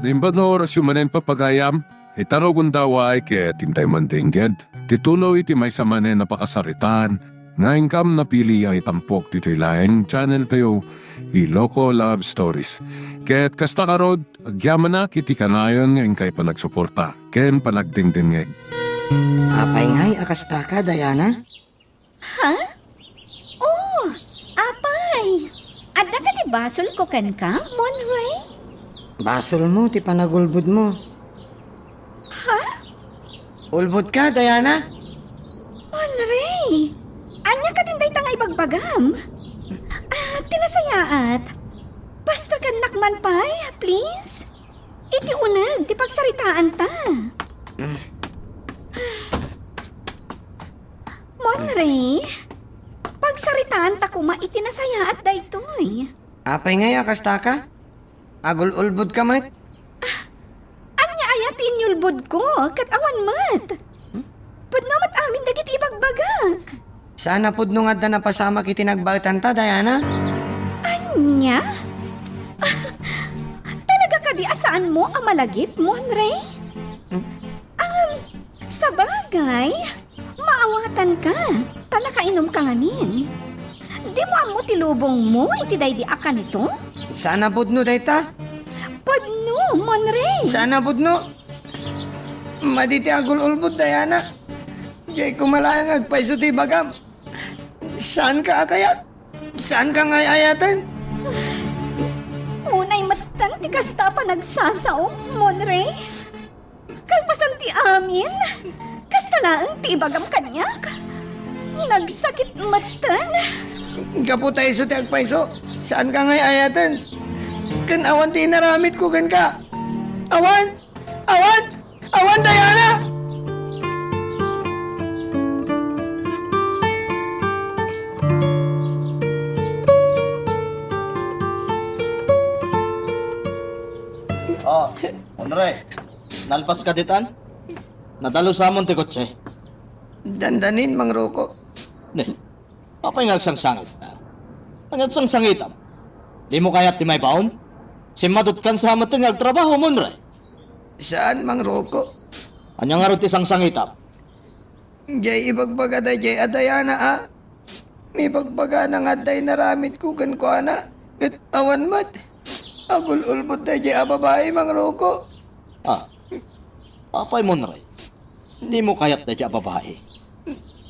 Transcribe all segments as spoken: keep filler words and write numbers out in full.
Naimbag nga orasyo manen, papagayam, ita rugonda, ket intay man dengged ti tuloy ti maysa manen a pakasaritaan nga inkam napili a itampok ditoy laeng channel tayo, Iloko Love Stories. Ket kasta ngarud, agyamanak iti kanayon nga inkay panagsuporta ken panagdengdengngeg. Apay ngay a kastaka, Diana? Ha? Oh, apay! Adda kadi basolko kenka, Monray? Basolmo ti panagulbodmo. Ha? Ulbodka, Diana? Monray! Ania kadin dayta nga ibagbagam? Ah, ti nasayaat. Pasterkannak man pay, please. Iti uneg ti pagsaritaanta. Monray, pagsaritaanta koma iti nasayaat daytoy. Apay ngay a kastaka? Agul-ulbodka met? Ania aya ti inyulbodko, ket awan met? Pudno met amin dagiti ibagbagak. Saan a pudno nga adda napasamak iti nagbaetanta, Diana? Ania? Talaga kadi a saanmo a malagip, Monray? Hmm? Ngem, sabagay, maawatanka, ta nakainumka ngamin. Dimo ammo ti lubongmo iti daydi a kanito? Saan a pudno dayta? Pudno, Monray! Saan a pudno? Madi ti agul-ulbod, Diana. Diay koma laeng agpayso ti ibagam. Saanka a kayat? Saanka nga ay-ayaten? Unay metten ti kasta a panagsasaom, Monray. Kalpasan ti amin, kasta laeng ti ibagam kaniak. Nagsakit metten. Gapu ta isu ti agpayso, saanka nga ay-ayaten. Ken awan ti inaramidko kenka. Awan! Awan! Awan, Diana! Oh, Monray. Nalpas ka ditan? Nadalusamon ti kotse. Dandanin, Mang Rocco. Ne, apay nga agsangsangit? Ania ti sangsangitam? Dimo kayat ti maibaon? Simmadutkan sa met nga agtrabaho, Monray. Saan, Mang Rocco. Ania ngarud ti sangsangitam? Diay ibagbaga daydiay a Diana a. Ibagbagana nga adda inaramidko kenkuana, ket awan met. Agul-ulbod daydiay a babai, Mang Rocco. Ah, apay, Monray? Dimo kayat daydiay a babai?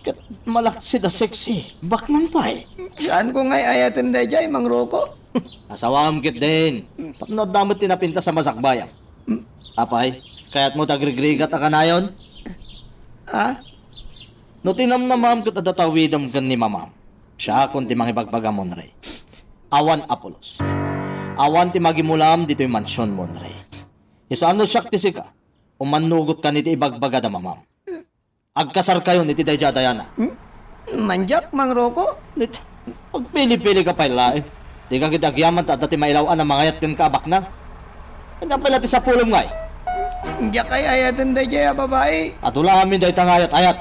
Ket malaksid a sexy, baknang pay. Saanko nga ay-ayaten daydiay, Mang Rocco. Asawaem ketdin. Tapno adda met ti napintas a masakbayam. Apay, kayatmo ti agrigrigat a kanayon? Ha? No tinamnamam ket adda tawidem ken ni mamam, siakon ti mangibagbaga, Monray. Awan a pulos. Awan ti magimulam ditoy mansion, Monray. Isu a no siak ti sika, umannugotka iti ibagbaga da mamam. Agkasarkayon iti daydiay a Diana. Hmm? Mandiak, Mang Rocco? Nit, agpili-pilika pay laeng. Dika ketdi agyaman ta adda ti mailaw-an a mangayat kenka a baknang. Ania pay la ti sapulem ngay? Diak ay-ayaten daydiay a babai. Adu la amin dayta nga ayat-ayat.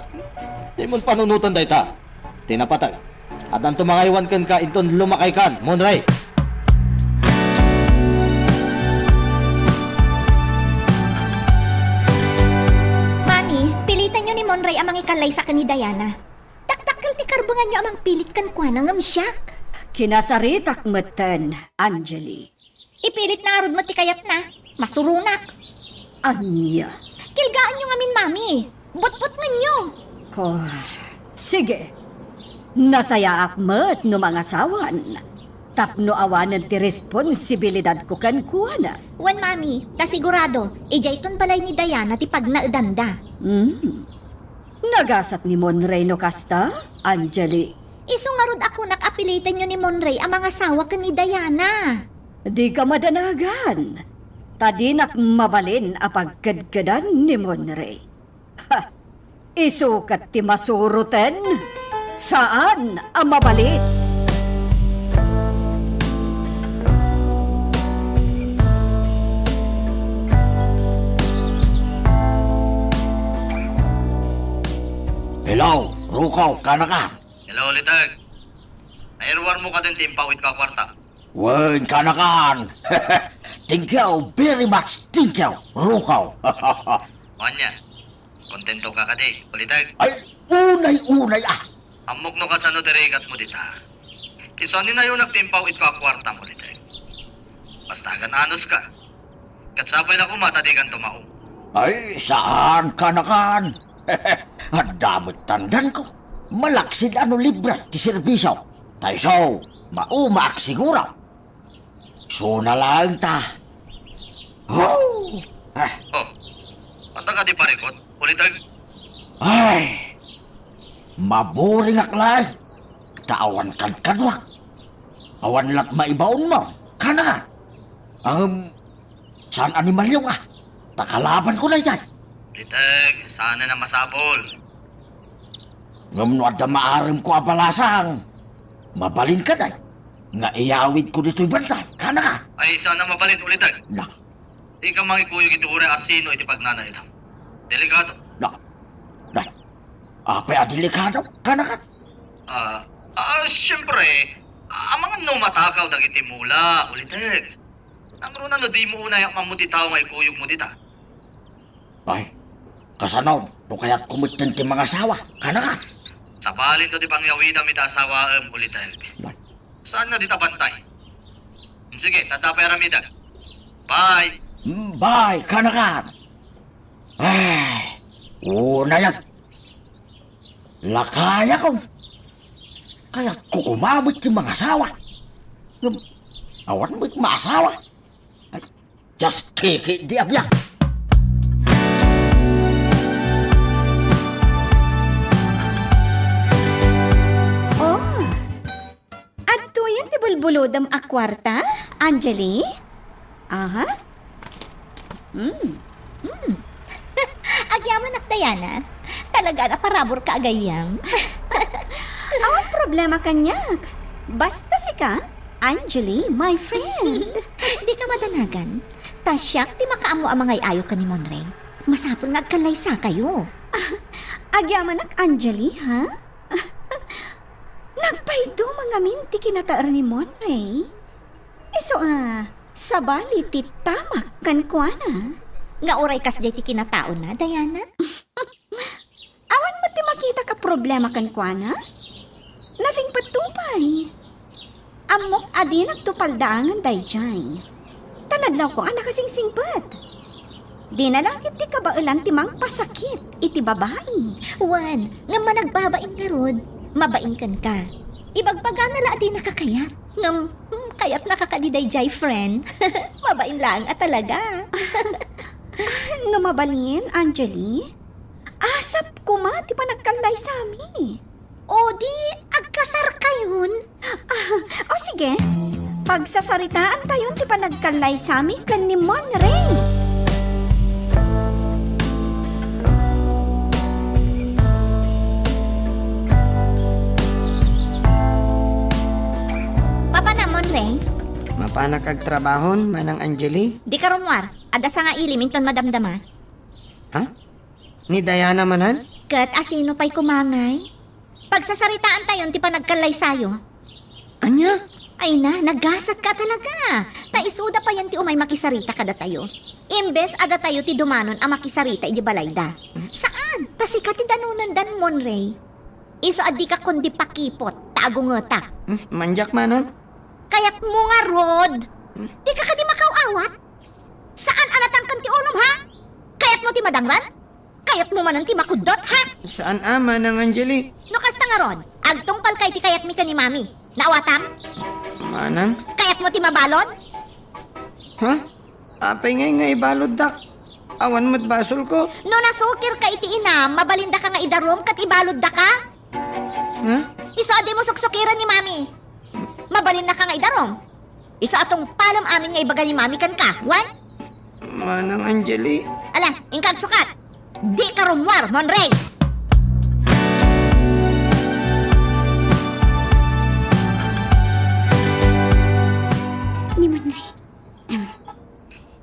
Dimon panunoten dayta. Ti napateg, addanto mangaywan kenka inton lumakaykan, Monray. Mami, pilitenyo ni Monray a mangikallaysa ken ni Diana. Dakdakkel ti karbenganyo a mangpilit kenkuana ngem siak. Kinasaritak metten, Angeli. Ipilitna ngarud met ti kayatna. Masuronak. Ania? Kilgaanyo ngamin, Mami. Butbutngenyo. Oh, sige. Nasayaak met no mangasawan. Tapno awanen ti responsibilidadko kenkuana. Wen, Mami, ta sigurado, idiayton balay ni Diana ti pagnaedanda. Hmm. Nagasat ni Monray no kasta, Angeli. Isu ngarud a kunak a pilitenyo ni Monray a mangasawa ken ni Diana. Dika madanagan, ta dinak mabalin a pagkedkedan ni Monray. Ha! Isu ket ti masuroten, saan a mabalin. Hello, Ruko, kanakan? Hello, Litag. Nairuarmo kadin ti impawidko a kuarta? Wen, kanakan. Thank you very much. Thank you, Rukaw. Ania? Kontento ka kadi, Uliteg? Ay, unay-unay, ah. Ammok no kasano ti rigatmo dita. Isu a ninayonak ti impaw-itko a kuartam, Uliteg. Basta agan-anos ka. Ket sapay la koma ta dikan tumaom. Ay, saan, kanakan. Adda met tandanko. Malaksid a no libra ti serbisio. Ta isu, maumaak siguro. Suna laeng ta. Oh! Ah. Oh, anta kadi parikot, Uliteg? Ay! Maburingak laeng. Ta awan kadkaduak. Awan lat maibaonmo. Kana ka? Ngem, saan a ni Malyong a? Ta kalabanko daydiay. Uliteg, saanen a masapul. Ngem no adda maaremko a balasang, mabalin kadi nga iyawidko ditoy bantay. Kana ka? Ay, saan a mabalin, Uliteg. Na. Dika mangikuyog iti uray a sino iti pagnanayon. Delikado. Na. Na. Apay a delikado? Kana ka? Ah, ah, siyempre, amangan no matakaw dagiti mula, Uliteg. Nangruna no dimo unay ammo ti tao nga ikuyogmo dita. Ay, kasano, no kayatko metten ti mangasawa, kana ka? Sabali no ti pangyawidam iti asawaem, Uliteg. Ay. Saan nga dita bantay? Sige, tadda pay aramidek. Bye! Mm, bye, kana ka? Ay, unay a lakayakon. Kayatko koma met ti mangasawa. Ngem, awan met maasawa. Ay, just kiki di abya. Oh, adtoyen ti bulbulodem a kuarta, Angeli? Aha. Mm. Mm. Agyamanak, Diana. Talaga, naparaburka a gayyem. Awan problema kaniak. Basta sika, Angeli, my friend. Dika madanagan. Ta siak ti makaammo a mangay-ayo ken ni Monrey. Masapul nga agkallaysakayo. Agyamanak, Angeli, ha? Nagpayduma ngamin ti kinataer ni Monrey. Isu a, sabali ti tamak kenkuana. Nga uray kasdiay ti kinataona, Diana? Awan met ti makitak a problema kenkuana. Nasingpetto pay. Ammok a dinakto paldaangen daydiay. Ta nadlawko a nakasingsingpet. Dina la ket ti kabaelan ti mangpasakit iti babai. Wen, ngem managbabain ngarud, mabain kenka. Ibagbagana la a dinaka kayat. Ngem, hmm, kayatnaka kadi daydiay, friend. Mabain laeng a talaga. No mabalin, Angeli, asap koma ti panagkallaysami. O di, agkasarkayon? Ah, o sige, pagsasaritaantayon ti panagkallaysami ken ni Monrey. Mapana, Monrey? Mapanak agtrabahon, Manang Angeli? Dika rummuar, adda sangailim inton madamdama. Ha? Ni Diana manen? Ket asino pay koma ngay? Pagsasaritaantayon ti panagkallaysayo. Ania? Ay na, nagasatka a talaga. Ta isuda payen ti umay makisarita kadatayo. Imbes a datayo ti dumanon a makisarita idi balayda. Saan? Ta sika ti danonendan, Monrey. Isu a dika kundi pakipot, ta agungetak. Hmm, mandiak manen? Kayatmo ngarud? Hmm? Dika kadi makaw-awat? Saan a natangken ti ulom, ha? Kayatmo ti madangran? Kayatmo manen ti makuddot, ha? Saan a, Manang Angeli. No kasta ngarud, agtungpalka iti kayatmi ken ni Mami. Naawatam? Manang? Kayatmo ti mabalud? Ha? Apay ngay nga ibaluddak? Awan met basolko. No nasukirka iti inam, mabalindaka nga idarum ket ibaluddaka? Ha? Isu a dimo suksukiren ni Mami. Mabalinnaka nga idarum. Isu a tungpalem amin nga ibaga ni Mami kenka, wen? Manang Angeli. Ala, inka agsukat. Dika rummuar, Monrey! Ni Monrey.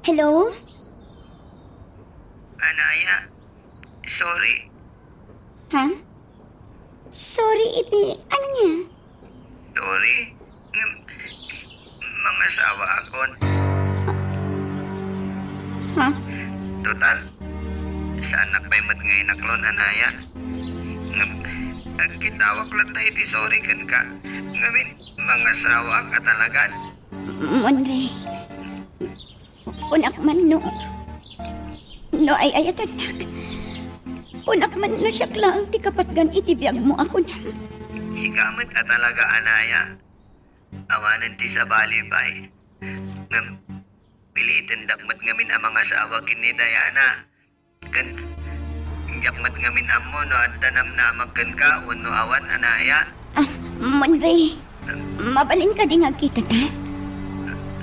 Hello? Anaya, sorry. Ha? Sorry iti ania? Sorry. Ngem, mangasawaakon. Total, saannak pay met nga inaklon, Anaya. Ngem, agkitawak latta iti sorry kenka. Ngamin, mangasawaak a talagan. Monre, kunak man no, no ay-ayatennak. Kunak man no siak laeng ti kapatgan iti biagmo a kunam. Sika met a talaga, Anaya. Awanen ti sabali pay. Ngem, pilitendak met ngamin a mangasawa ken ni Diana. Ken, diak met ngamin ammo no adda namnamag kenka wenno awan, Anaya. Ah, Monre, mabalin kadi nga agkitata?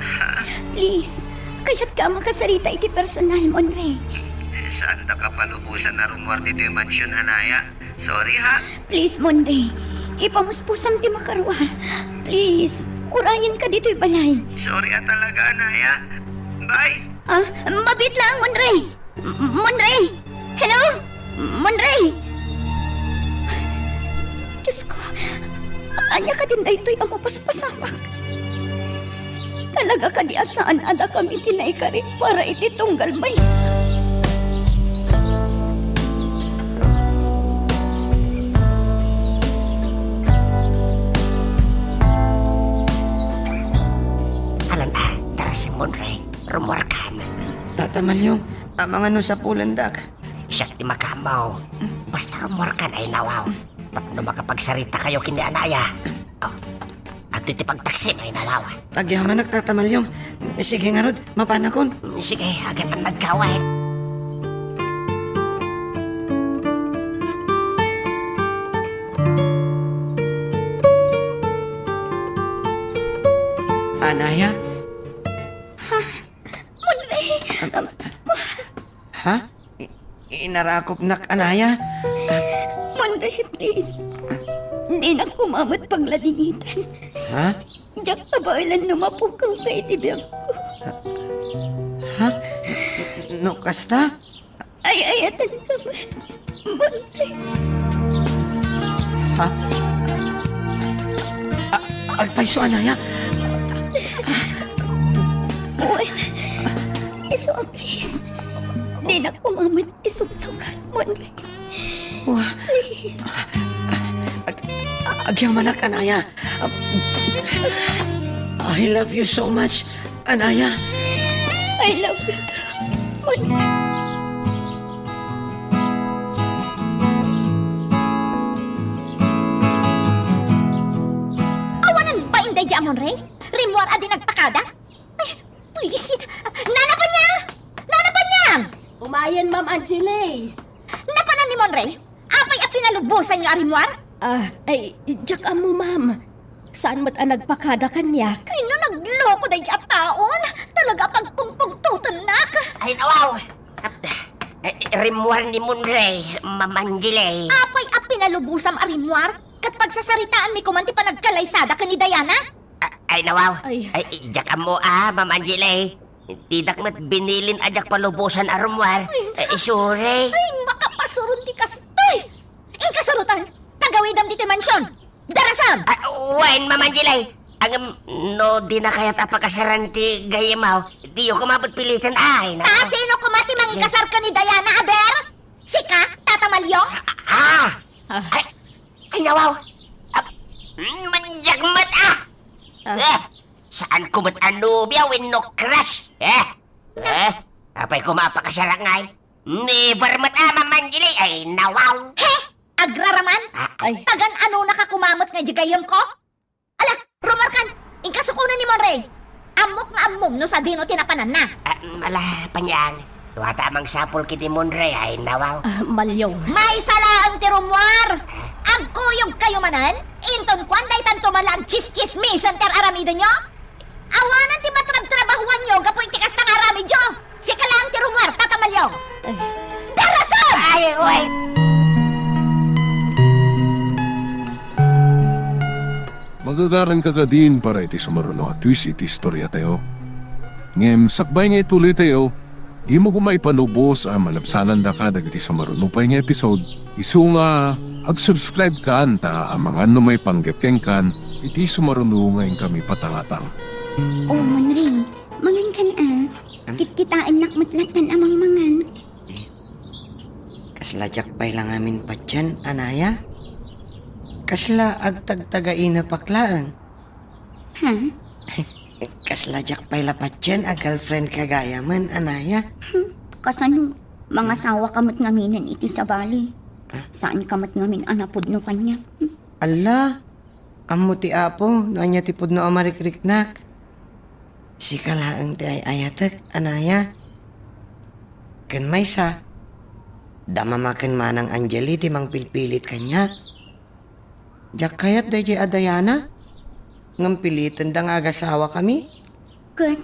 Ha? Please, kayatka a makasarita iti personal, Monre. Saandaka palubosan a rummuar ditoy mansion, Anaya. Sorry, ha? Please, Monre. Ipamuspusam ti makaruar. Please, urayenka ditoy balay. Sorry a talaga, Anaya. Bye. Ah, mabiit laeng, Monre. M-, Monre! Hello? Monre! Diyos ko, ania kadin daytoy a mapaspasamak? Talaga kadi a saan a dakami ti naikari para iti tunggal maysa? Alan a, darasan, Monre. Rummuarkan. Tata Maliong, amangan no sapulendak. Siak ti makaammo. Basta rummuarkan, ay nawaw. Tapno makapagsaritakayo ken ni Anaya. Oh, adtoy ti pagtaksim, ay nawaw. Agyamanak, Tata Maliong. Sige ngarud, mapanakon. Sige, agan-annadka awan. Anaya? Ha? Monre! Ha? I-, inarakupnak, Anaya? Monre, please. Dinak koma met pagladingitan. Ha? Diak abaelan no mapukaw ka iti biagko. Ha? No kasta? Ay-ayatenka met, Monre. Ha? A-, agpayso, Anaya? Wen, isu a please. Dinak koma met isubsukat, Monre. Wa- Please. Ag-, agyamanak, Anaya. I love you so much, Anaya. I love you too, Monre. Awanan bain daydi a Monre? Rimmuar a di nagpakada? Ay, buisit. Nana Panyang! Nana Panyang! Umayen, Ma'am Angele. Napanan ni Monre? Apay a pinalubosanyo a rimmuar? Ah, ay, diak ammo, ma'am. Saan met a nagpakada kaniak? Ay, no, nagloko daydi a taon. Talaga a pagpungpungtotennak. Ay, nawaw. Ap-, eh, rimmuar ni Monre, Ma'am Angele. Apay a pinalubosam a rimmuar? Ket pagsasaritaanmi koman ti panagkalaysada ken ni Diana? A-, ay, nawaw. Ay. Ay, diak ammo a, Ma'am Angele. Didak met binilin a diak palubosan a rummuar. Ay. Eh, sorry. Ay, makapasuron ti kastoy! Inkasurotan, pagawidam ditoy mansion! Darasam! Ah, wen, Ma'am Angele. Ngem, no dina kayat a pakasaran ti gayyemmo, diyo koma met piliten. Ay, naku. Ta sino koma ti mangikasar ken ni Diana, aber? Sika, Tata Malio? Ah! Ah! Ay, ay, nawaw. Ah, mandiak met, ah! Ah. Eh, saan ko met a nobia wenno crush? Eh? Eh? Apay koma a pakasarak ngay? Never met a, Ma'am Angele. Ay, nawaw. He! Agraraman? Ah, ay. Pagan-anonaka koma met nga idiay gayyemko? Ala, rummuarkan! Inkasukonen ni Monre! Ammok nga ammom no sadino ti napananna. Ah, ala, Panyang. Tua ta a mangsapul ken ni Monre, ay, nawaw. Ah, Malyong. Maysa laeng ti rummuar! Agkuyogkayo manen, inton kuan daytanto man la agtsis-tsismisen ti ar-aramidenyo? Awanan ti matrabtrabahuanyo gapu iti kasta nga aramidyo! Sika laeng ti rummuar, Tata Malyong! Ay. Darasem! Ay, oy! Magagaranka kadin para iti sumaruno a twist iti istoriatayo. Ngem sakbay nga ituloytayo, dimo koma ipalubos a malabsanandaka dagiti sumaruno pay nga episode. Isu nga ag-subscribe kan ta amangan no maipanggep kenkan iti sumaruno nga inkami patangatang. O, Monre, mangankan a. Kitkitaennak met lattan a mangmangan. Kasla diak pay la ngamin patien, anaya? Kasla agtagtagainapak laeng? Ha? Kasla diak pay la patien a girlfriendka gayamen, anaya? Hmm, kasano? Mangasawaka met ngaminen iti sabali. Ah? Saanka met ngamin a napudno kaniak. Hmm? Ala, ammo ti Apo no ania ti pudno a marikriknak. Sika laeng ti ay-ayatek, anaya. Ken maysa, da Mama ken Manang Angeli ti mangpilpilit kaniak. Diak kayat daydiay a Diana, ngem pilitenda nga agasawakami. Ket,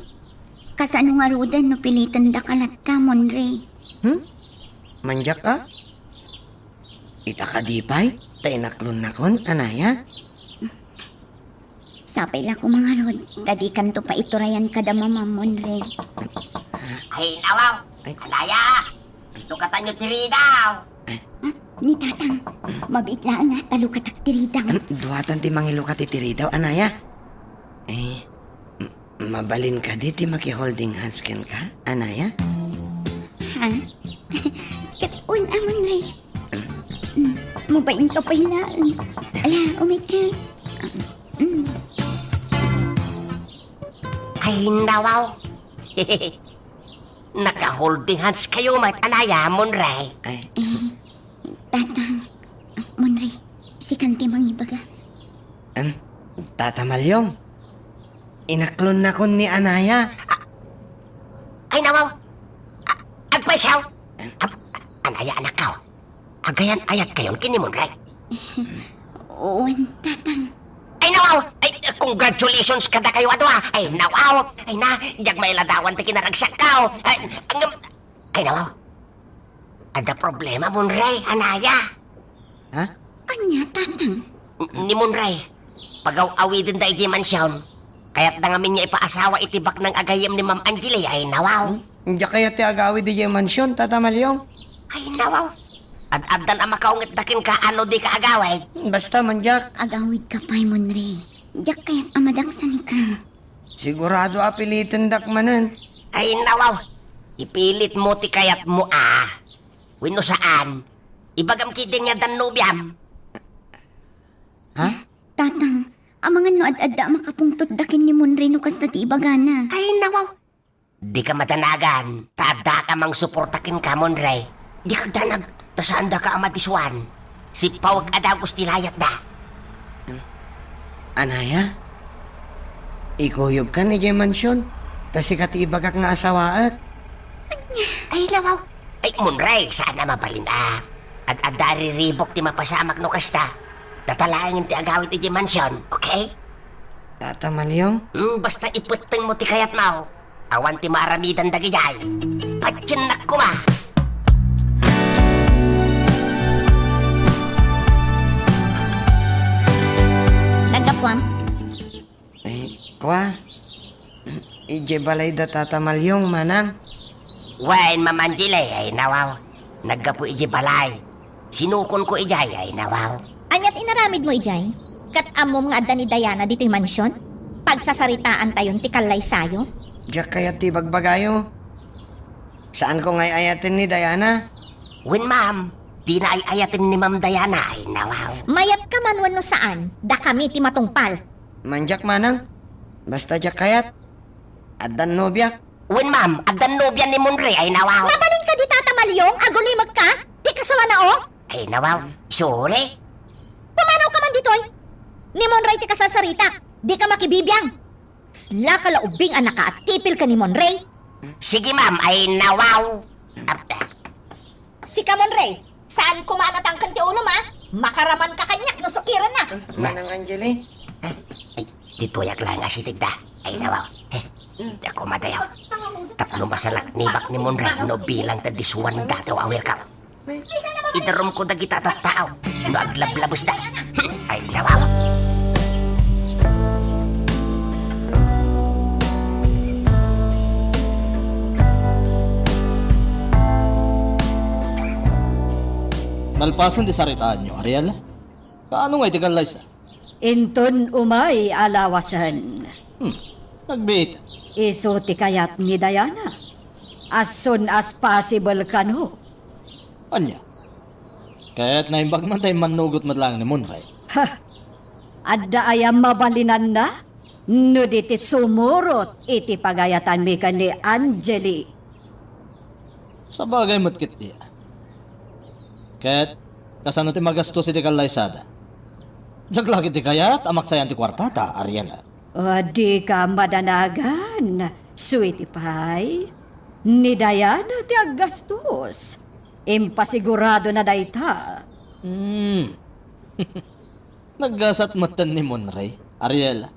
kasano ngaruden no pilitendaka latta, Monre? Hmm? Mandiak a? Ita kadi pay, ta inaklonnakon, anaya? Sapay la koma ngarud, ta dikanto pay iturayan kada Mama, Monre. Ay, nawaw! Ay. Anaya! Lukatanyo ti ridaw! Ah, ni Tatang, mabiit laeng nga, ta lukatak ti ridaw. Em, duatan ti mangilukat iti ridaw, anaya? Eh, m-, mabalin kadi ti maki-holding hands kenka, anaya? Ha? Ket wen a, Monre. Mm, mabainka pay laeng. Ala, umay ka. Mm. Ay, nawaw. Naka-holding hands kayo met, anaya, Monre? Ay. Eh, Tatang, Monre, sikan ti mangibaga. Em, Tata Malyong, inaklonnakon ni anaya. A-, ay, nawaw. A-, agpaysaw. Em? Am-, anaya, anakko. Agayan-ayatkayon ken ni Monre? Wen, Tatang. Ay, nawaw! Ay, congratulations kadakayo a dua! Ay, nawaw! Ay na, diak mailadawan ti kinaragsakko! Ay, ngem, ay, nawaw! Adda problema, Monre, anaya? Ha? Ania, Tatang? N-, ni Monre, pagaw-awidenda idiay mansion. Kayatda ngamin nga ipaasawa iti baknang a gayyem ni Ma'am Angeli, ay, nawaw. Hmm? Diak kayat ti agawid idiay mansion, Tata Malyong. Ay, nawaw. Ad-addan a makaungetda kenka a no dika agawid. Basta, mandiak. Agawidka pay, Monre. Diak kayat a madaksanka. Sigurado a pilitendak manen. Ay, nawaw. Ipilitmo ti kayatmo a. Wenno saan, ibagam ketdin nga addan nobiam. Ha? Tatang, amangan no ad-adda a makapungtotda ken ni Monre no kasta ti ibagana. Ay, nawaw. Dika madanagan, ta addaka a mangsuporta kenka, Monre. Dika agdanag, ta saandaka a madisuan. Sippawek a dagus ti layatda. Anaya? Ikuyogkan idiay mansion, ta sika ti ibagak nga asawaek. Ania? Ay, nawaw. Ay, Monre, saan a mabalin a. Ad-adda a riribuk ti mapasamak no kasta. Data laengen ti agawid idiay mansion, okay? Tata Malyong? Hmm, basta ipettengmo ti kayatmo. Awan ti maaramidan dagidiay. Patiennak koma. Naggapuam? Ay, kua. Idiay balay da Tata Malyong, manang. Wen, Ma'am Angeli, ay, nawaw. Naggapu idiay balay. Sinukonko idiay, ay, nawaw. Ania ti inaramidmo idiay? Ket ammom nga adda ni Diana ditoy mansion? Pagsasaritaantayon ti kallaysayo? Diak kayat ti ibagbagayo. Saanko nga ay-ayaten ni Diana. Wen, ma'am, dina ay-ayaten ni Ma'am Diana, ay, nawaw. Mayatka man wenno saan, dakami ti matungpal. Mandiak, manang. Basta diak kayat. Addan nobiak. Wen, ma'am, addan nobia ni Monre, ay, nawaw. Mabalin kadi, Tata Malyong, agulimekka? Ti kasawan a, o? Ay, nawaw. Sorry. Pumanawka man ditoy. Ni Monre ti kasarsaritak. Dika makibibiang. Sla ka la ubing a nakaatipil ken ni Monre. Sige, ma'am, ay, nawaw. Ap-, Sika, Monre, saan koma a natangken ti ulom, a? Makaramanka kaniak no sukirenna. Manang Angeli. Ay, ditoyak laeng a sitigda. Ay, nawaw. Eh, diak koma dayaw. Tapno masalaknibak ni Monre no bilang ta disuan dataw a welcome. Idarumko dagita a tattao no aglablabesda. Ay, nawaw. Nalpasen ti saritaanyo, Ariel? Kaano nga iti kallaysa? Inton umay a lawasen. Hmm, nagbiit. Isu ti kayat ni Diana. As soon as possible kano. Ania? Ket naimbag man ta immannugot met laeng ni Monrey. Ha! Adda aya mabalinanna? No di ti sumurot iti pagayatanmi ken ni Angeli. Sabagay met ketdi. Ket kasano ti magastos iti kallaysada? Diak la ketdi kayat a maksayan ti kuartata, Ariela. O, dika madanagan, sweetie pie. Ni Diana ti aggastos. Impasiguradona dayta. Hmm. Naggasat metten ni Monrey, Ariela.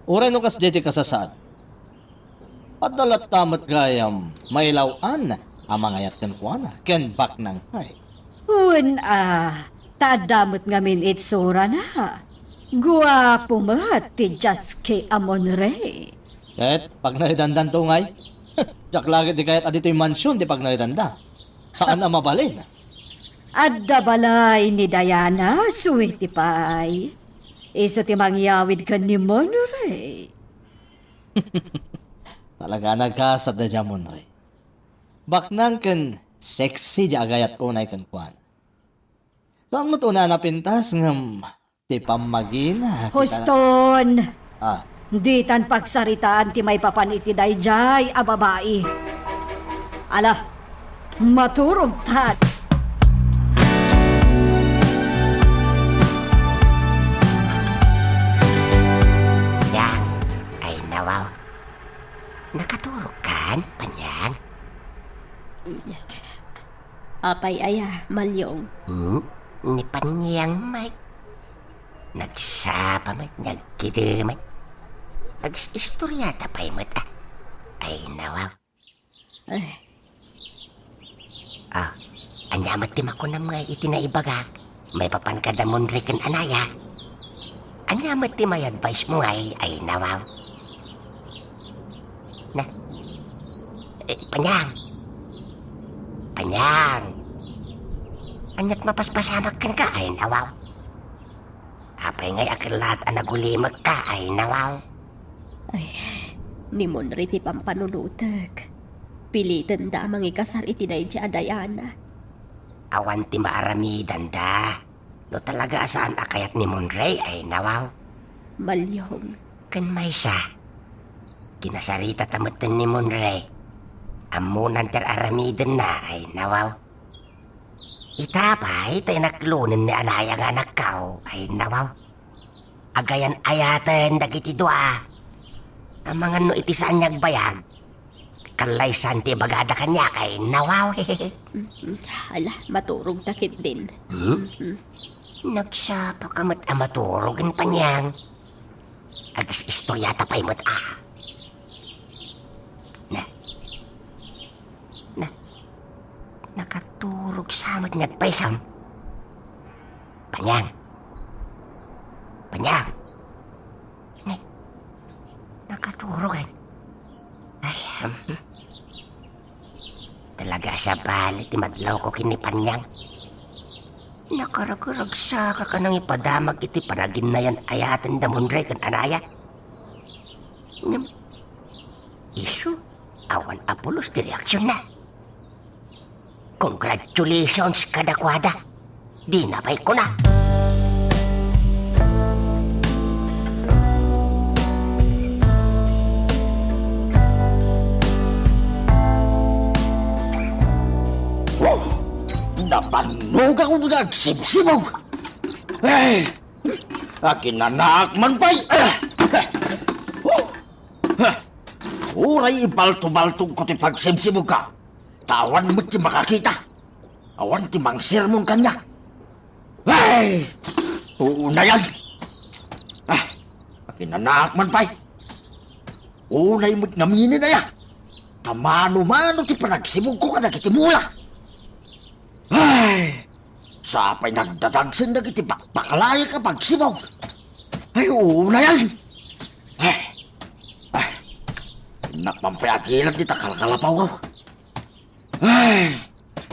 Uray no kasdiay ti kasasaad. Adda latta met gayam mailaw-an a mangayat kenkuana ken baknang pay. Wen a, ta adda met ngamin itsurana. Guapo met ti Jaske a Monrey. Ket pagnaedandan to ngay? Diak la ketdi kayat a ditoy mansion ti pagnaedanda. Saan a mabalin. Adda balay ni Diana, sweetie pie. Isu ti mangyawid ken ni Monrey. Talaga a nagasat daydiay a Monrey. Baknang ken sexy diay agayat unay kenkuana. Saan met unay a napintas ngem ti pammagina ti tala- Huston! Ah. Ditan pagsaritaan ti maipapan iti daydiay a babai. Ala, maturogtan. Panyang, ay nawaw. Nakaturogkan, Panyang? Apay aya, Malyong? Hmm? Ni Panyang met. Nagsapa met, nagkidem met. Agis-istoriata pay met, ah. Ay, nawaw. Ay. Ah, ania met ti makunam nga iti naibagak? Maipapan kada Monrey ken anaya. Ania met ti may advice mo ngay, ay nawaw? Na. Eh, Panyang. Panyang. Aniat mapaspasamak kenka, ay nawaw? Apay ngay a kellaat a nagulimekka, ay nawaw? Ay, ni Monrey ti pampanunotek. Pilitenda a mangikasar iti daydiay a Diana. Awan ti maaramidanda. No talaga a saan a kayat ni Monrey, ay nawaw. Malyong. Ken maysa, kinasaritata metten ni Monrey. Ammonan ti ar-aramidenna, ay nawaw. Ita pay, ta inaklonen ni anaya nga anakkaw, ay nawaw. Agayan-ayaten dagiti dua. Amangan no iti saan nga agbayag, kallaysan ti ibagada kaniak, ay nawaw. Mm, ala, maturogta ketdin. Hmm? Mm. Nagsapaka met a maturog, Panyang. Agis-istoriata pay met, ah. Na. Na. Nakaturog sa met nga agpaysam. Panyang. Panyang. Nay, nakaturog, ay. Ay, hmm. Talaga a sabali ti madlawko ken ni Panyang. Nakaragaragsakak a nangipadamag iti panaginnayan-ayaten da Monrey ken anaya. Ngem, isu, awan a pulos ti reaksionna. Congratulations kadakuada. Dina pay kuna. Wow! Napannogak nga agsimsimog. Ay! Akinanaak man pay! Ah! Wow! Ah! Uray ibaltobaltogko ti pagsimsimogka. Ta awan met ti makakita. Awan ti mangsermon kaniak. Ay! Unayan! Ah, akinanaak man pay. Unay met ngamin aya. Ta mano-mano ti panagsimogko kadagiti mula. Ay! Sapay nagdadagsen dagiti bakbakalaek a pagsimog. Ay, unayan! Ay! Ay! Innak man pay agilad dita kalkalapaw. Ay,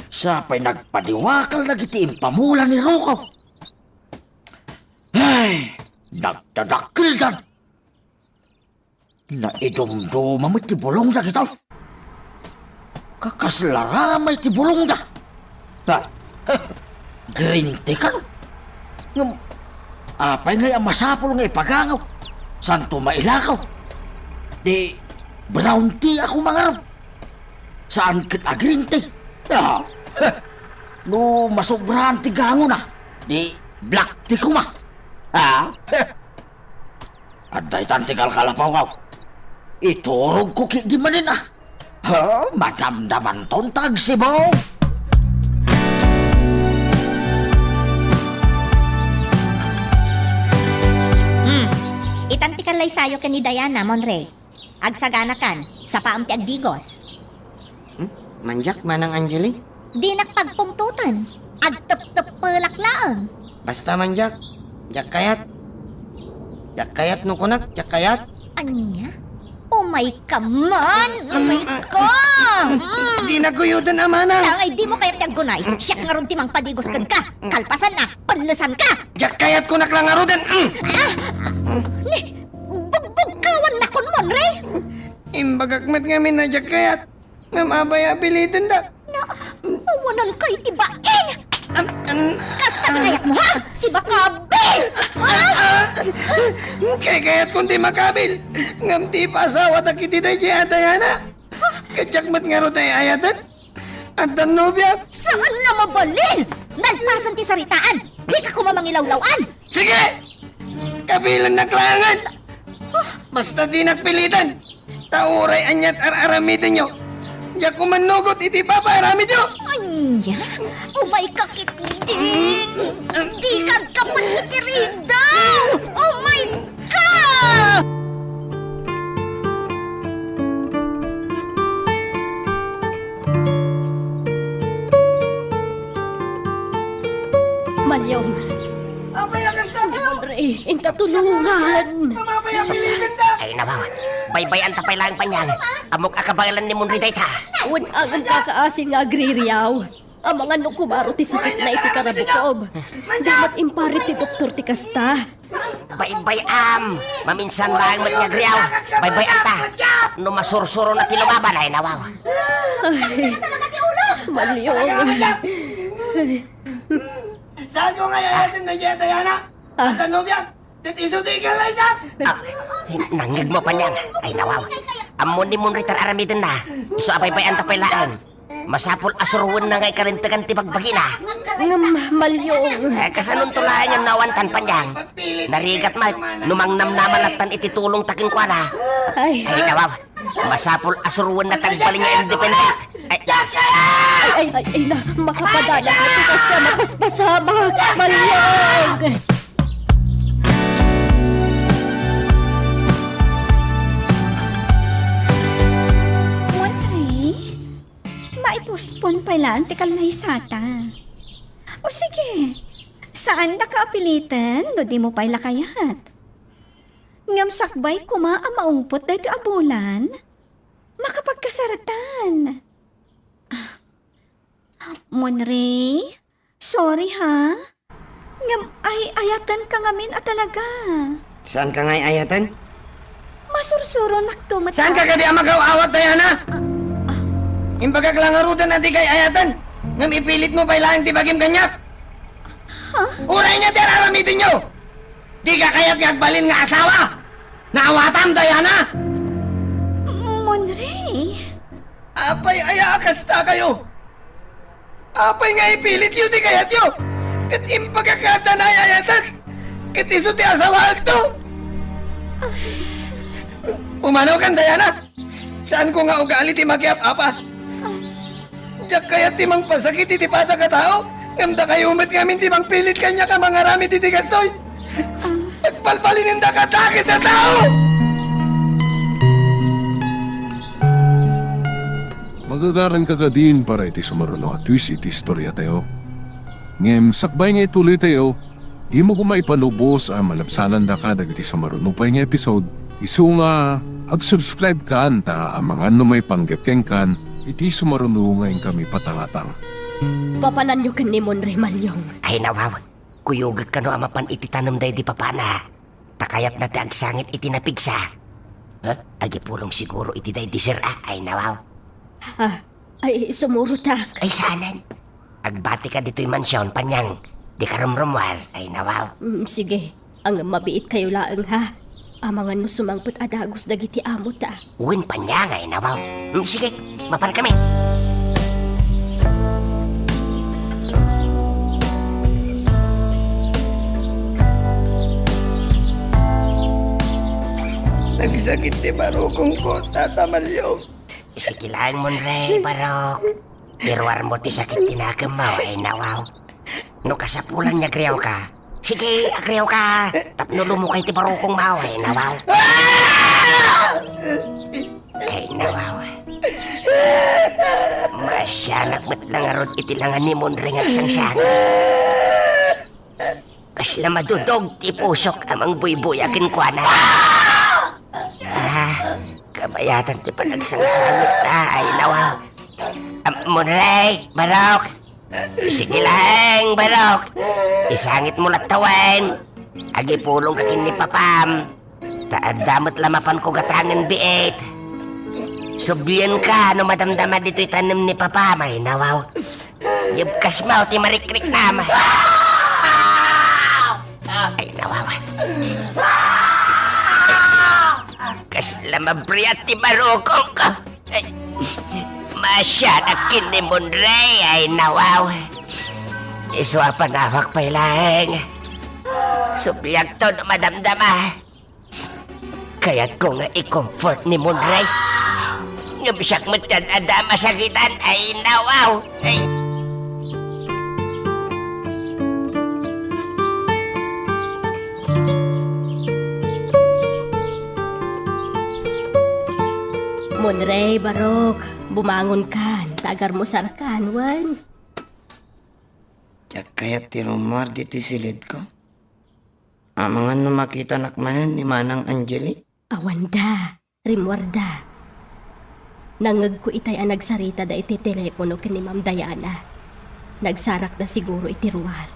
sapay nagpadiwakal dagiti impamula ni Rocco. Ay, nagdadakkeldan. Naidumduma met ti bulong dagitoy. Kakasla ramay ti bulongda. Ha? Green tea kano? Ngem, apay ngay a masapul nga ipagangaw? Santo mailakaw. Di brown tea ako mangarap. Saan ket a green tea? Ah, no masobrahan ti gangona, di black tea koma. Ah, adda itan ti kalkalapawkaw. Iturogko ketdi manen, ah. Ha, madamdamanton ta agsibaw. Hmm. Itan ti kallaysayo ken ni Diana, Monre. Agsaganakan, sapaem ti agdigos. Hmm? Mandiak, Manang Angeli? Dinak pagpungtoten. Agtepteppelak laeng. Basta, mandiak. Diak kayat. Diak kayat no kunak, diak kayat. Ania? Umay ka man! Umay ka! Mm. Di naguyodan, a manang. Tangay, dimo kayat ti aggunay. Siak ngarud ti mangpadigos kenka. Kalpasanna, pellesanka. Diak kayat kunak la ngaruden. Mm. Ah! Ni, bugbugkawan nakon, Monre? Imbagak met ngamin a diak kayat. Ngem apay a pilidendak? Na, awanan kay ti bain! An, an, Kasta ti kayatmo, ha? Ti makabil! Ha? Ah, kay kayatkon ti makabil. Ngem ti ipaasawatak iti daydiay a Diana. Ket diak met ngarud ay-ayaten. Addan nobiak. Saan a mabalin? Nalpasen ti saritaan. Dika koma mangilawlaw-an. Sige! Kabilennak laengen. Basta dinak piliten. Ta uray aniat ar-aramidenyo, diak umannugot iti ipapaaramidyo. Ania? Umay ka ketdin! Dika agkapat iti ridaw! Umay ka! Malyong. Apay a kasta? Monre, inta tulongan. Apay a pilidendak? Ay, nawaw. Baybay-anta pay laeng, Panyang. Ammok a kabaelan ni Monre dayta. Wen, agen kakaasin nga agririaw. Amangan no kumaro ti sakitna iti karabukob. Di met imparit ti doktor ti kasta. Baybay-am. Maminsan laeng met nga agriaw. Baybay-anta. No masursurona ti lumaban, ay, nawaw. Ay, Malyong. Saanko nga ay-ayaten daydiay a Diana? Ah. Addan nobiak. Ket isu ti ikallaysak. Ah, nangngegmo, Panyang. Ay, nawaw. Ammon ni Monre ti ar-aramidenna. Isu a baybay-anta pay laeng. Masapul a suroenna nga ikalintegan ti bagbagina. Ngem, Malyong. Eh, kasanonto laengen no awantan, Panyang? Narigat met no mangnamnama lattan iti tulongta kenkuana. Ay. Ay, nawaw. Masapul a suroenna ti agbalin nga independent. Ay. Ay, ay, ay, ay na, makapadana nga ti kasta a mapaspasamak, Malyong. Monre, maipostpone pay laeng ti kallaysata. O sige, saandaka a piliten no dimo pay la kayat. Ngem sakbay koma a maungpot daytoy a bulan, makapagkasartan. Ah, Monre, sorry ha. Ngem ay-ayatenka ngamin a talaga. Saanka nga ay-ayaten? Masursuronakto met. Saanka kadi a magaw-awat, Diana? Ah, ah. Imbagak la ngaruden a dika ay-ayaten. Ngem ipilitmo pay laeng ti bagim kaniak. Ha? Uray ania ti ar-aramidenyo? Dika kayat nga agbalin nga asawa? Naawatam, Diana? Monre. Apay aya a kastakayo? Apay nga ipilityo ti kayatyo? Ket imbagak nga adda naay-ayatek. Ket isu ti asawaekto. Umanokan, Diana. Saanko nga ugali ti makiap-apa. Diak kayat ti mangpasakit iti padak a tao, ngem dakayo met ngamin ti mangpilit kaniak a mangaramid iti kastoy. Agbalbalinendaka a dakes a tao! Magagaranka kadin para iti sumaruno a twist iti istoriatayo. Ngem sakbay nga ituloytayo, dimo koma ipalubos a malabsanandaka dagiti sumaruno pay nga episode, isu nga ag-subscribe kan ta amangan no maipanggep kenkan iti sumaruno nga inkami patangatang. Papananyo ken ni Monre, Malyong. Ay, nawaw. Kuyogek kano a mapan iti tanem daydi papana. Ta kayatna ti agsangit iti napigsa. Ha? Agipulong siguro iti daydi sir-a. Ay, nawaw. Ah, ay, sumurotak. Ay, saanen. Agbatika ditoy mansion, Panyang. Dika rumrumuar, ay nawaw. Mm, sige. Ang mabiit kayo laeng, ha? Amangan no sumangpet a dagus dagiti amota. Wen, Panyang, ay nawaw. Mm, sige, mapan kami. Nagsakit ti barukongko, Tata Malyong. Sige lang, Monrey, Barok. Iruarmo ti sakit ti nakemmo, ay nawaw. No kasapulan nga agriawka, sige, agriawka. Tapno lumukay ti barukongmo, ay nawaw. Ay nawaw. Masianak met la ngarud iti langa ni Monrey nga agsangsangit. Kasla madudog ti pusok a mangbuybuya kenkuana. Ah, kabayatan ti panagsangsangit ta, ay nawaw. Am-, Monrey, Barok. Sige lang, Barok. Isangitmo latta wen. Agipulongka ken ni Papam. Ta adda met la mapanko gatangen biit. Sublienka no madamdama ditoy tanem ni Papam, ay nawaw. Yebkasmo ti marikriknam. Ay nawaw. Kasla mabriat ti barukongko. Ay, masianak ken ni Monrey, ay nawaw. Isu a panawak pay laeng. Subliakto no madamdama. Kayatko nga i-comfort ni Monrey. Ngem siak met ti adda a masakitan, ay nawaw. Ay. Monrey, Barok, bumangonkan, ta agarmusarkan, wen. Diak kayat ti rummuar ditoy silidko. Amangan no makitanak manen ni Manang Angeli? Awanda, rimmuarda. Nangngegko itay a nagsaritada iti telepono ken ni Ma'am Diana. Nagsarakda siguro iti ruar.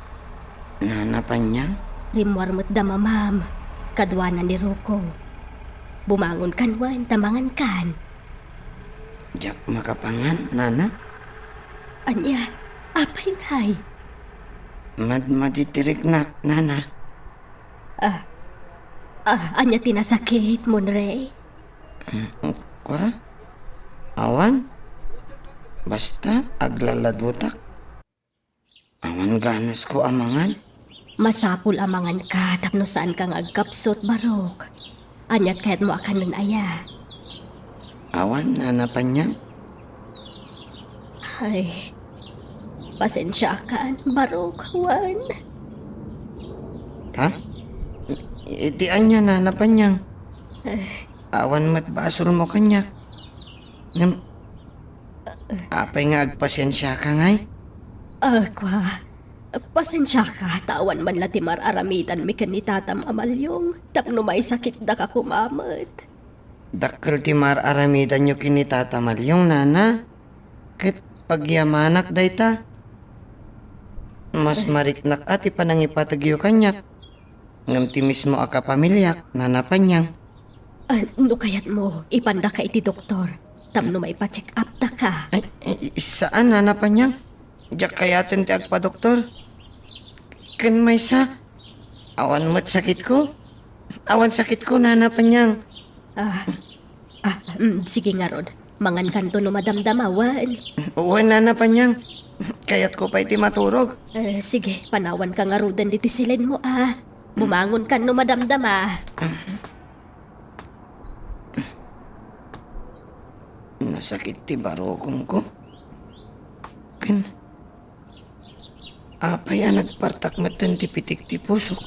Nana Panyang? Rimmuar met da Mamam, kaduana ni Rocco. Bumangonkan wen, ta mangankan. Diak makapangan, Nana. Ania, apay ngay? Madmadi ti riknak, Nana. Ah, ah, ania ti nasakit, Monrey? Mm, kua? Awan. Basta, aglaladutak. Awan ganasko a mangan. Masapul a manganka tapno saanka nga agkapsut, Barok. Aniat kayatmo a kanen aya? Awan, Nana Panyang. Ay, pasensiakan, Barok, wen. Ha? I-, iti ania, Nana Panyang? Eh. Awan met basolmo kaniak. Ngem, apay nga agpasensiaka ngay? Ah, kua, pasensiaka, ta awan man la ti mar-aramidanmi ken ni Tatam a Malyong tapno maisakitdaka koma met. Dakkel ti mar-aramidanyo ken ni Tata Malyong, Nana. Ket pagyamanak dayta. Mas mariknak a ti panangipategyo kaniak. Ngem ti mismo a kapamiliak, Nana Panyang. Ah, no kayatmo, ipandaka iti doktor tapno maipa-check up daka. Ay, ay, saan, Nana Panyang. Diak kayaten ti agpadoktor. Ken maysa, awan met sakitko. Awan sakitko, Nana Panyang. Ah, ah, mm, sige ngarud. Mangankanto no madamdama, wen. Wen, Nana Panyang. Kayatko pay ti maturog. Eh, sige, panawanka ngaruden ditoy siledmo, a. Bumangonkan no madamdama. Nasakit ti barukongko. Ken, apay a nagpartak metten ti pitik ti pusok?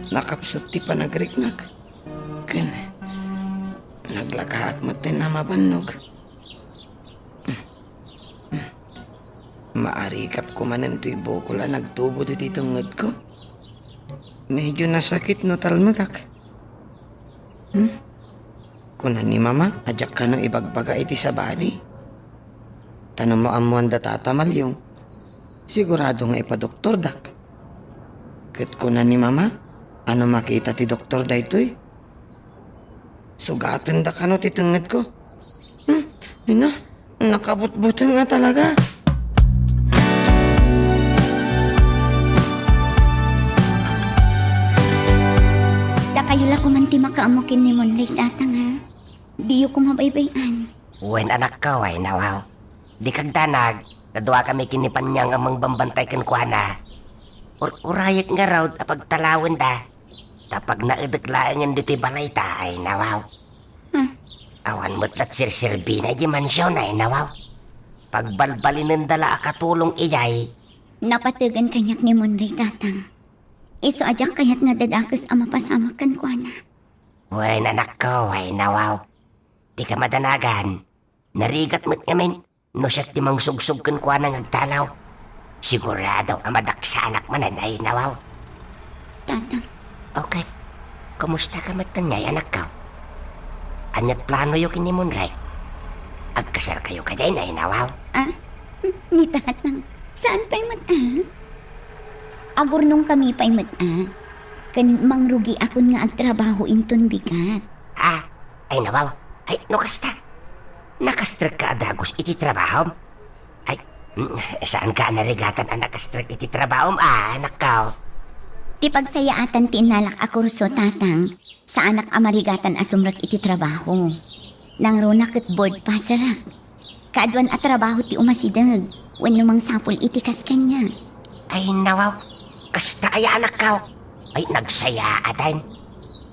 Nakapsut ti panagriknak. Ken, naglakaak metten a mabannog. Maarikapko manen toy bukol a nagtubo ditoy tengngedko. Medyo nasakit no talmegak. Hmm? Kuna ni Mama a diak kano ibagbaga iti sabali. Ta no maammoan da Tata Malyong, sigurado nga ipadoktordak. Ket kuna ni Mama a no makita ti doktor daytoy, sugatenda kano ti tengngedko. Hmm, ina, nakabutbuteng a talaga. Awan ti makaammo ken ni Monray, Tatang, ha? Diyo koma baybay-an. Wen, anakko, ay nawaw. Dika agdanag, ta duakami ken ni Panyang a mangbambantay kenkuana. Ur-urayek ngarud a pagtalawenda. Ta pagnaedek laengen ditoy balayta, ay nawaw. Hmm. Awan met la ti serserbina idiay mansion, ay nawaw. Pagbalbalinenda la a katulong idiay. Napategan kaniak ni Monray, Tatang. Isu a diak kayat nga dadakes a mapasamak kenkuana. Wen, anakko, ay nawaw. Dika madanagan. Narigat met ngamin no siak ti mangsugsog kenkuana nga agtalaw. Sigurado a madaksanak manen, ay nawaw. Tatang. Okay. Kumusta ka met kaniay, anakko? Aniat planoyo ken ni Monray? Agkasarkayo kadi, ay nawaw? Ah? Ni Tatang. Saan pay met, ah? Agurnongkami pay met, ah. Ken mangrugiakon nga agtrabaho inton bigat. Ah, ay nawaw. Ay, no kasta. Nakastrekka a dagus iti trabahom? Ay, mm, saanka a narigatan a nakastrek iti trabahom, ah, anakko? Ti pagsayaatan ti innalak a kurso, Tatang, saanak a marigatan a sumrek iti trabaho. Nangruna ket board passerak. Kaaduan a trabaho ti umasideg wenno mangsapul iti kas kaniak. Ay, nawaw. Kasta aya, anakko? Ay, nagsayaaten.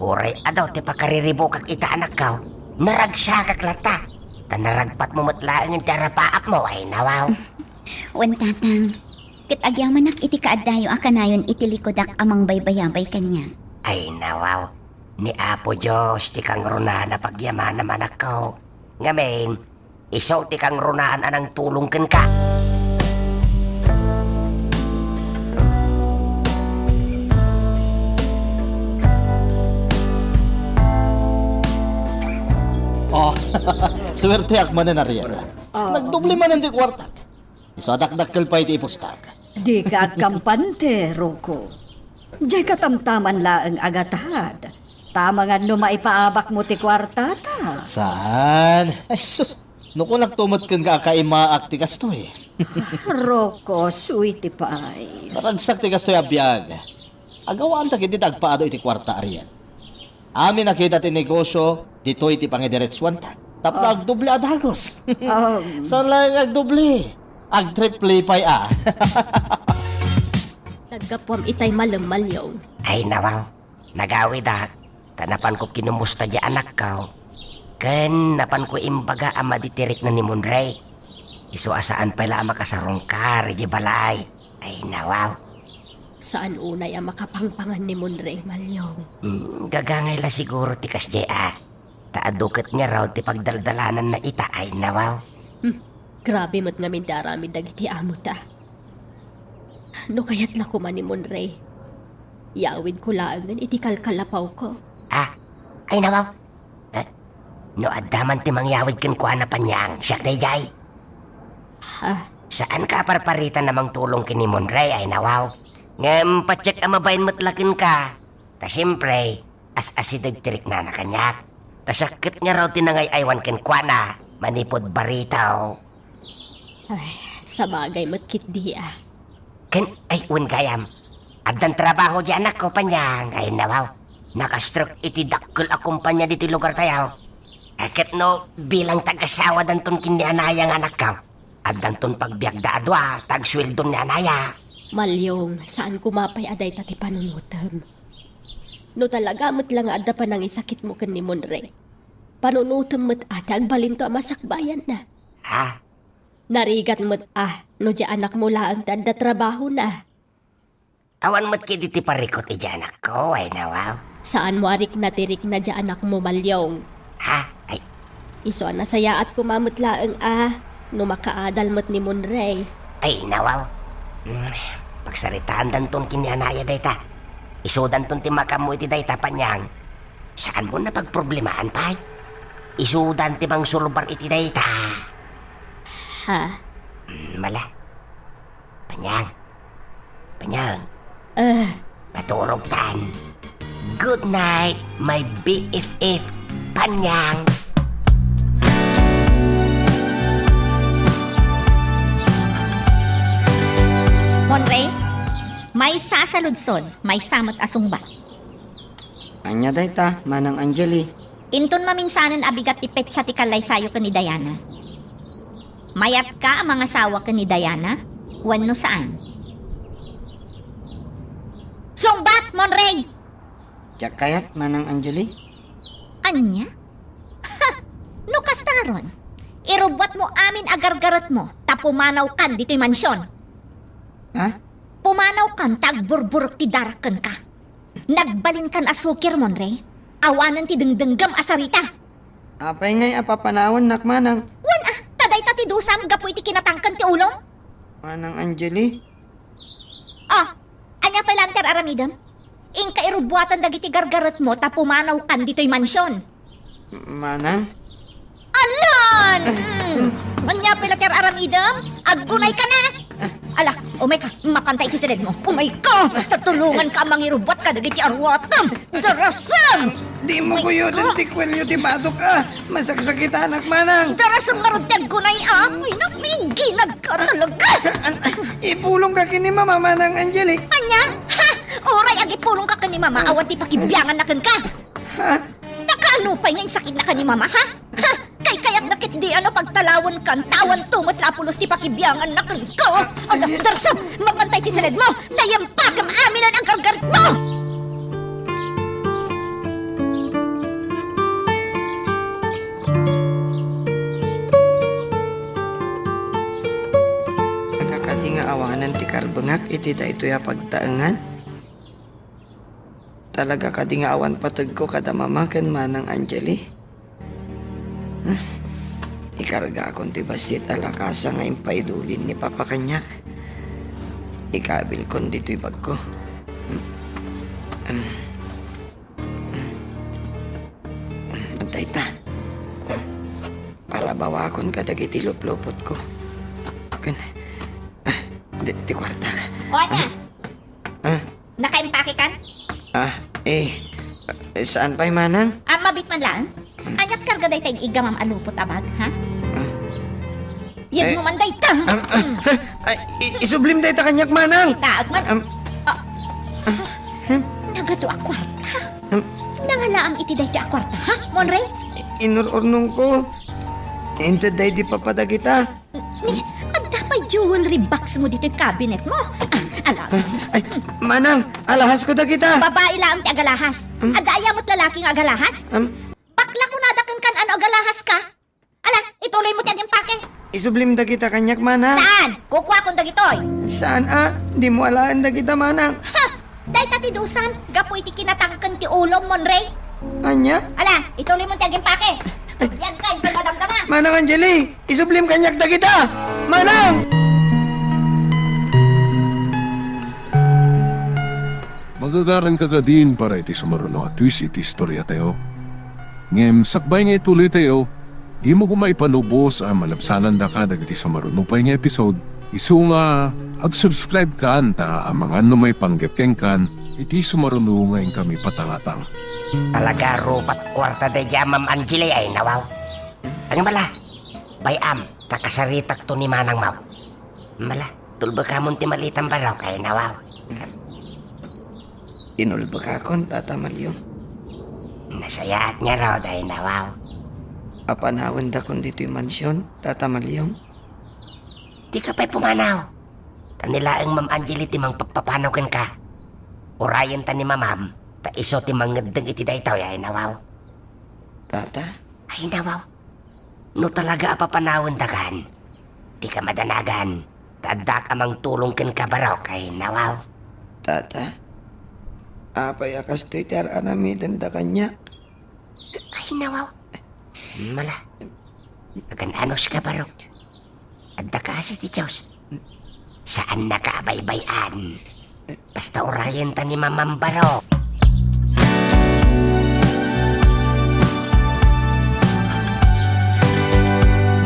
Uray adu ti pakariribukak ita, anakko, naragsakak latta. Ta naragpatmo met laengen ti arapaapmo, ay nawaw. Wen, Tatang, ket agyamanak iti kaaddayo a kanayon iti likudak a mangbaybayabay kaniak. Ay nawaw, ni Apo Dios ti kangrunaan a pagyamanam, anakko. Ngamin, isu ti kangrunaan a nangtulong kenka. Oh, suwerteak manen, Ariel. Oh. Nagdoble manen ti kuartak. Isu a dakdakkel pay ti ipustak. Dika agkampante, Rocco. Diay katamtaman laeng a gatad. Ta amangan no maipaabakmo ti kuartata. Saan? Ay, sus. No kunakto met kenka a kaimaak ti kastoy. Rocco, sweetie pie. Naragsak ti kastoy a biag. Agawaanta ketdi ti agpaadu iti kuarta, Ariel. Amin a kita ti negosio, ditoy ti pangidiretsuanta. Tapno Ah. agdoble a dagus. Um. Saan laeng agdoble? Agtriple pay a. Naggapuam itay malem, Malyong. Ay, nawaw. Nagawidak, ta napanko kinumusta diay anakko. Ken napanko imbaga a madi ti rikna ni Monray. Isu a saan pay la a makasarungkar idiay balay. Ay, nawaw. Saan unay a makapangpangan ni Monray, Malyong? Mm, gagangay la siguro ti kasdiay a. Ta adu ket ngarud ti pagdaldalananna ita, ay nawaw. Hmm, grabe met ngamin ti aramid dagiti amota. No kayat la koma ni Monray, yawidko laengen iti kalkalapawko. Ah, ay nawaw. Eh, no adda man ti mangyawid kenkuana, Panyang, siak daydiay. Ha? Saanka a parparitan a mangtulong ken ni Monray, ay nawaw. Ngem patiek a mabain met la kenka. Ta siempre, as-asideg ti riknana kaniak. Ta siak ket ngarud ti nangay-aywan kenkuana manipud baritaw. Ay, sabagay met ketdi a. Ken, ay, wen gayam. Addan trabaho diay anakko, Panyang. Ay, nawaw. Nakastrek iti dakkel a kumpanya ditoy lugartayo. Ay, ket no bilang tag-asawadanton ken ni anaya nga anakko, addanton pagbiagda a dua ta agsueldon ni anaya. Malyong, saan koma pay a dayta ti panunotem. No talaga met la nga adda panangisakitmo ken ni Monray, panunotem met a ti agbalinto a masakbayanna. Ha? Narigat met a no diay anakmo laeng ti adda trabahona. Awan met ketdi ti parikut idiay anakko, ay nawaw. Saanmo a rikna ti rikna diay anakmo, Malyong? Ha? Ay. Isu a nasayaat koma met laeng a no makaadal met ni Monray. Ay, nawaw. Mm, pagsaritaandanton ken ni anaya dayta. Isudanton ti makaammo iti dayta, Panyang. Saanmon a pagproblemaan pay. Isudan ti mangsulbar iti dayta. Ha? Mm, mala. Panyang. Panyang. Eh. Maturogtan. Good night, my B F F, Panyang. Monray, maysa a saludsod, maysa met a sungbat. Ania dayta, Manang Angeli? Inton maminsanen a bigat ti petsa ti kallaysayo ken ni Diana, mayatka a mangasawa ken ni Diana wenno saan? Sungbat, Monrey! Diak kayat, Manang Angeli. Ania? Ha! No kasta ngarud, irubbuatmo amin a gargaretmo ta pumanawkan ditoy mansion. Ha? Pumanawkan ta agburburek ti darak kenka. Nagbalinkan a sukir, Monrey. Awanen ti dengdenggem a sarita. Apay ngay a papanawennak, Manang? Wen a, ta dayta ti dusam gapu iti kinatangken ti ulom? Manang Angeli? Ah, ania pay laeng ti ar-aramidem? Inka irubbuatan dagiti gargaretmo ta pumanawkan ditoy mansion. Manang? Alan! Mm. Ania pay la ti ar-aramidem? Aggunayka na! Ala, umayka, mapanta iti siledmo. Umayka! Ta tulonganka a mangirubbuat kadagiti aruatem! Darasem! Dimo guyoden ti kuelyo ti batok a. Masaksakitanak, Manang. Darasem ngarud ti aggunay a. Ay, napiginagka talaga. Ipulongka ken ni Mama, Manang Angeli. Ania? Ha? Uray agipulongka ken ni Mama, awan ti pakibianganna kenka. Ha? Ta kaano pay nga insakitnaka ni Mama, ha? Ha? Kaykayatna ketdi a pagtalawenkan, ta awan to met la a pulos ti pakibianganna kenka. Ala, darasem, mapanta iti siledmo. Dayem pakem aminen a gargaretmo! Talaga kadi nga awanen ti karbengak iti daytoy a pagtaengan? Talaga kadi nga awan pategko kada Mama ken Manang Angeli? Ah, ikargakon ti bassit a lakasa nga impaidulin ni Papa kaniak. Ikabilkon ditoy bagko. Mm, mm, mm. Dayta. Parabawakon kadagiti luplupotko. Ken, ah, di, ti kuarta. O, ania? Ah? Nakaimpakekan? Ah, eh, saan pay, Manang? Ah, mabit man laeng? Hmm. Aniat karga dayta ig-iggamam a lupot a bag, ha? Ah. Yegmo man dayta. Ah, ah, ah, ah, i-, isublim dayta kaniak, Manang. Itaag man. Am, ah, ah, hmm? Nagadu a kuarta. Hmm? Nangalaam iti dayta a kuarta, ha, Monrey? Inur-urnongko. Inted daydi papadagita. Ni, adda pay jewelry box mo ditoy cabinet mo. Ah, ala. Ay, Manang, alahasko dagita. Babai laeng ti agalahas. Hmm? Adda aya met lalaki nga agalahas? Hmm? Bakla kunada kenka no agalahaska. Ala, ituloy mo ti agimpake. Isublim dagita kaniak, Manang. Saan? Kukuakon dagitoy. Saan a? Dimo alaen dagita, Manang. Ha! Dayta ti dusam, gapu iti kinatangken ti ulom, Monrey. Ania? Ala, ituloy mo ti agimpake. Sublianka, inton madamdama. Manang Angeli, isublim kaniak dagita! Manang! Magagaranka kadin para iti sumaruno a twist iti istoriatayo. Ngem sakbay nga ituloytayo, dimo koma ipanubos a malabsanandaka dagiti sumaruno pay nga episode, isu nga ag-subscribe kan ta amangan no maipanggep kenkan iti sumaruno nga inkami patangatang. Talaga, rupat kuarta daydiay a Ma'am Angeli, ay nawaw. Ang mala, bay-am, ta kasaritakto ni Manang Maw. Mala, tulbekamon ti malitam barok, ay nawaw. Inulbekakon, Tata Malyong. Nasayaat ngarud, ay nawaw. Apanawendakon ditoy mansion, Tata Malyong. Dika pay pumanaw. Ta ni laeng Ma'am Angeli ti mangpappapanaw kenka. Urayenta ni Mamam, ta isu ti mangngeddeng iti daytoy, ay nawaw. Tata? Ay nawaw. No talaga a papanawendakan, dika madanagan, ta addak a mangtulong kenka barok, ay nawaw. Tata, apay a kastoy ti ar-aramidenda kaniak? Ay nawaw. Mala, agan-anuska barok. Adda kasi ti Dios. Saannaka a baybay-an. Basta urayenta ni Mamam barok.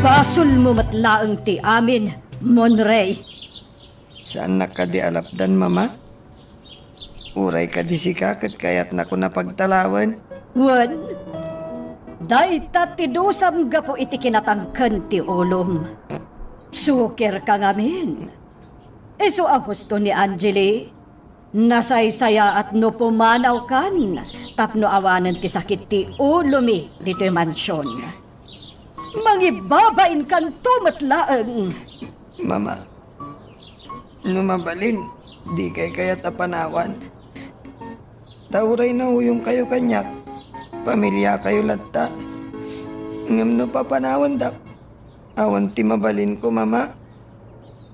Basolmo met laeng ti amin, Monrey. Saannak kadi a lapdan, Mama? Uray kadi sika ket kayatnakon a pagtalawen? Wen, dayta ti dusam gapu iti kinatangken ti ulom. Sukirka ngamin. Isu a husto ni Angeli, Nasaysayaat no pumanawkan tapno awanen ti sakit ti ulomi ditoy mansion. Mangibabainkanto met laeng. Mama, no mabalin, dikay kayat a panawan. Ta uray nauyongkayo kaniak, pamiliakayo latta. Ngem no papanawandak, awan ti mabalinko, Mama.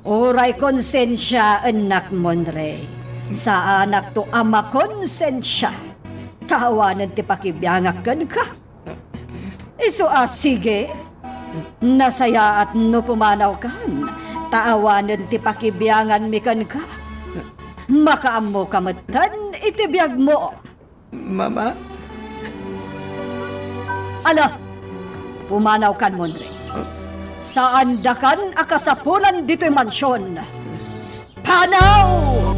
Uray konsensiaennak, Monrey. Saanakto a makonsensia. Ta awanen ti pakibiangak kenka. Isu a, sige. Nasayaat no pumanawkan, ta awanen ti pakibianganmi kenka. Makaammoka metten iti biagmo. Mama? Ala, pumanawkan, Monrey. Saandakan a kasapulan ditoy mansion. Panaw!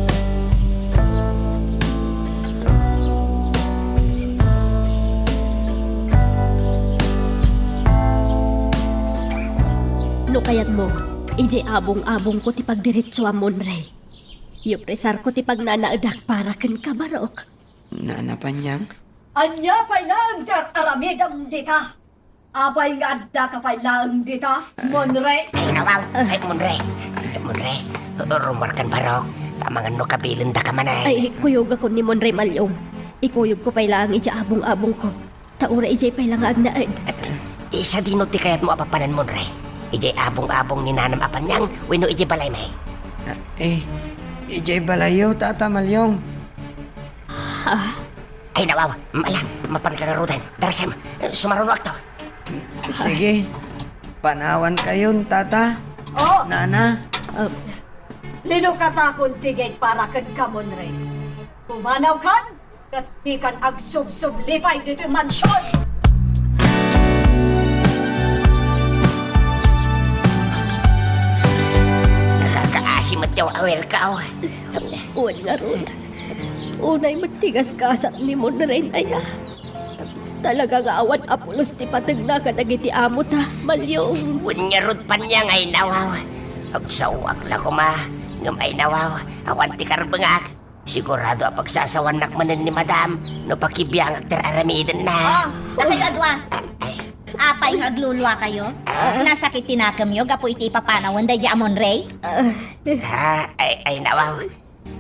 No kayatmo, idiay abong-abongko ti pagdiretsuam, Monrey. Yupresarko ti pagnanaedak para kenka, Barok. Nana Panyang? Ania pay laeng ti ar-aramidem dita? Apay nga addaka pay laeng dita, Monrey? Ay, nawaw! Ay, Monrey! Ay, Monrey! Rumuarkan, Barok, ta amangan no kabilendaka manen. Ay, kuyogakon ni Monrey Malyong. Ikuyogko pay laeng idiay abong-abongko. Ta uray idiay pay la nga agnaed. Eh, sadino ti kayatmo a papanen, Monrey? Idiay abong-abong ni Nanam a Panyang wenno idiay balaymi? Ah, eh, idiay balayyo, Tata Malyong. Ha? Ay, nawaw, ala, mapanka ngaruden. Darasem, sumarunoakto. Sige, panawankayon, Tata. Oh! Nana. Ah, linukatakon ti gate para kenka, Monrey. Pumanawkan, ket dikan agsubsublipay ditoy mansion. Nakakaasi met ti aw-awirka, oh. Wen ngarud, unay met ti gaskasat ni Monrey aya. Talaga nga awan a pulos ti pategna kadagiti amota, Malyong. Wen ngarud, Panyang, ay nawaw. Agsaoak la koma, ngem ay nawaw, awan ti karbengak. Sigurado a pagsasawannak manen ni Madam no pakibiangak ti ar-aramidenna. Oh, dakayo a dua. Ah, ay. Apay nga agluluakayo? Ah? Nasakit ti nakemyo gapu iti ipapanawen daydiay a Monrey? Ah, ay, ay, nawaw.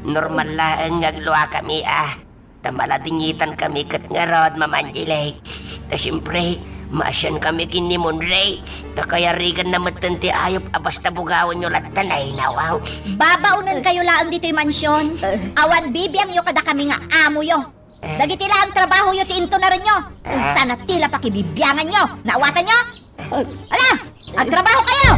Normal laeng nga agluakami, ah. Ta maladingitankami ket ngarud, Mama Angelic. Ta siempre, maasiankami ken ni Monrey. Ta kayariganna metten ti ayup a basta bugawenyo latta, ay nawaw. Babaonenkayo laeng ditoy mansion. Awan bibiangyo kadakami nga amoyo. Dagiti laeng trabahoyo ti intunarenyo. Sana ti la pakibibianganyo. Naawatanyo? Ala! Agtrabahokayo!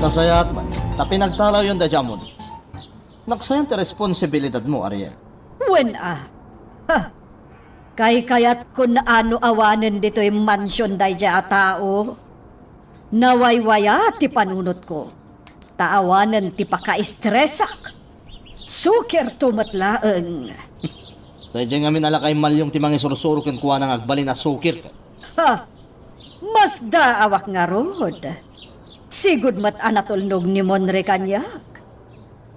Nasayaat man ta pinagtalawyon daydiay a Monrey. Nagsayang ti responsibilidadmo, Ariel. Wen a. Ha! Kaykayatko a no awanen ditoy mansion daydiay a tao. Nawaywaya ti panunotko, ta awanen ti pakaestresak. Sukirto met laeng. Daydiay ngamin a lakay Malyong ti mangisursuro kenkuana nga agbalin a sukir. Ha! Masdaawak ngarud. Sigud met a natulnog ni Monrey kaniak.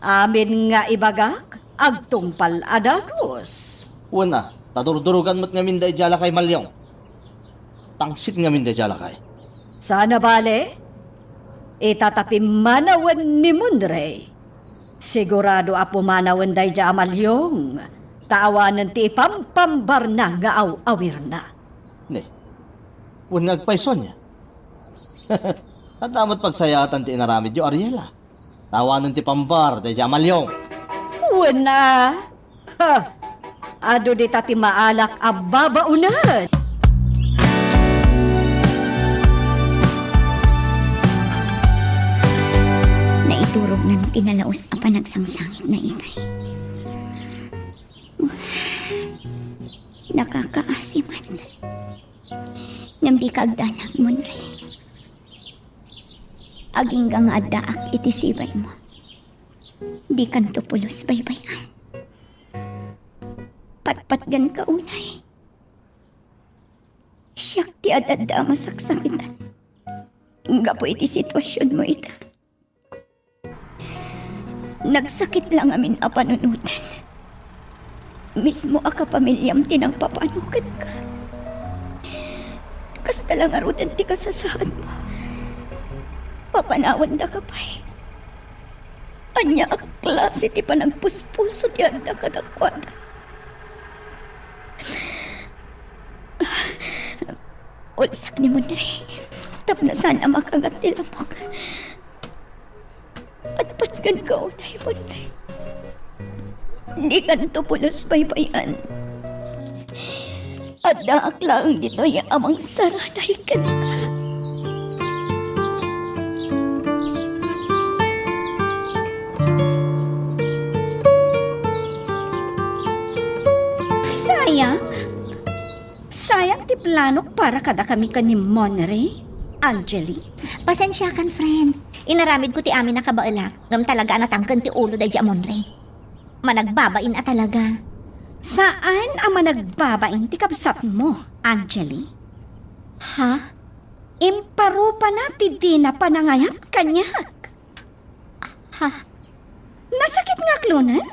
Amin nga ibagak, agtungpal a dagus. Wen a, ta durdurugan met ngamin daydiay a lakay Malyong. Tangsit ngamin daydiay a lakay. Sana bale, ita ta pimmanawen ni Monrey. Sigurado a pumanawen daydiay a Malyong, ta awanen ti ipampambarna nga aw-awirna. Ne, wen nga agpayso ania? Adda met pagsayaatan ti inaramidyo, Ariela. Ta awanen ti pambar daydiay a Malyong. Wen a. Ha! Adu dita ti maalak a babaonen. Naiturognan ti nalaus a panagsangsangitna itay. Nakakaasi man. Ngem dika agdanag, Monrey. Agingga nga addaak iti sibaymo. Dikanto pulos baybay-an. Patpatganka unay. Diak ti ad-adda a masaksakitan gapu iti situasionmo ita. Nagsakit la ngamin a panunoten. Mismo a kapamiliam ti nangpapano kenka. Kasta la ngaruden ti kasasaadmo. Papanawandaka pay. Ania a klase ti panagpuspuso ti adda kadakuada? Ulsak ni Monre tapno saan a makagat ti lamok. Patpatgenka unay, Monre. Dikanto pulos baybay-an. Addaak laeng ditoy a mangsaranay kenka. Sayang. Sayang ti planok para kadakami ken ni Monre, Angeli. Pasensiakan, friend. Inaramidko ti amin a kabaelak, ngem talaga a natangken ti ulo daydi a Monre. Managbabain a talaga. Saan a managbabain ti kabsatmo, Angeli? Ha? Imparupana ti dina panangayat kaniak. Ha? Nasakit nga aklonen?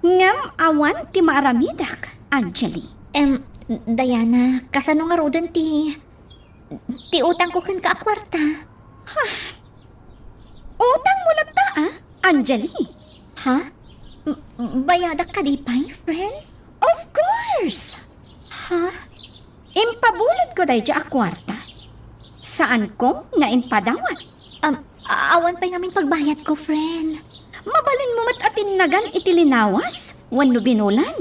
Ngem awan ti maaramidak, Angeli. Em, Diana, kasano ngaruden ti, ti utangko kenka a kuarta? Ha? Utangmo latta, a, Angeli? Ha? M-, bayadak kadi pay, friend? Of course! Ha? Impabulodko daydi a kuarta. Saanko nga impadawat. Am, a-, awan pay ngamin pagbayadko, friend. Mabalinmo met a tinnagan iti linawas wenno binulan.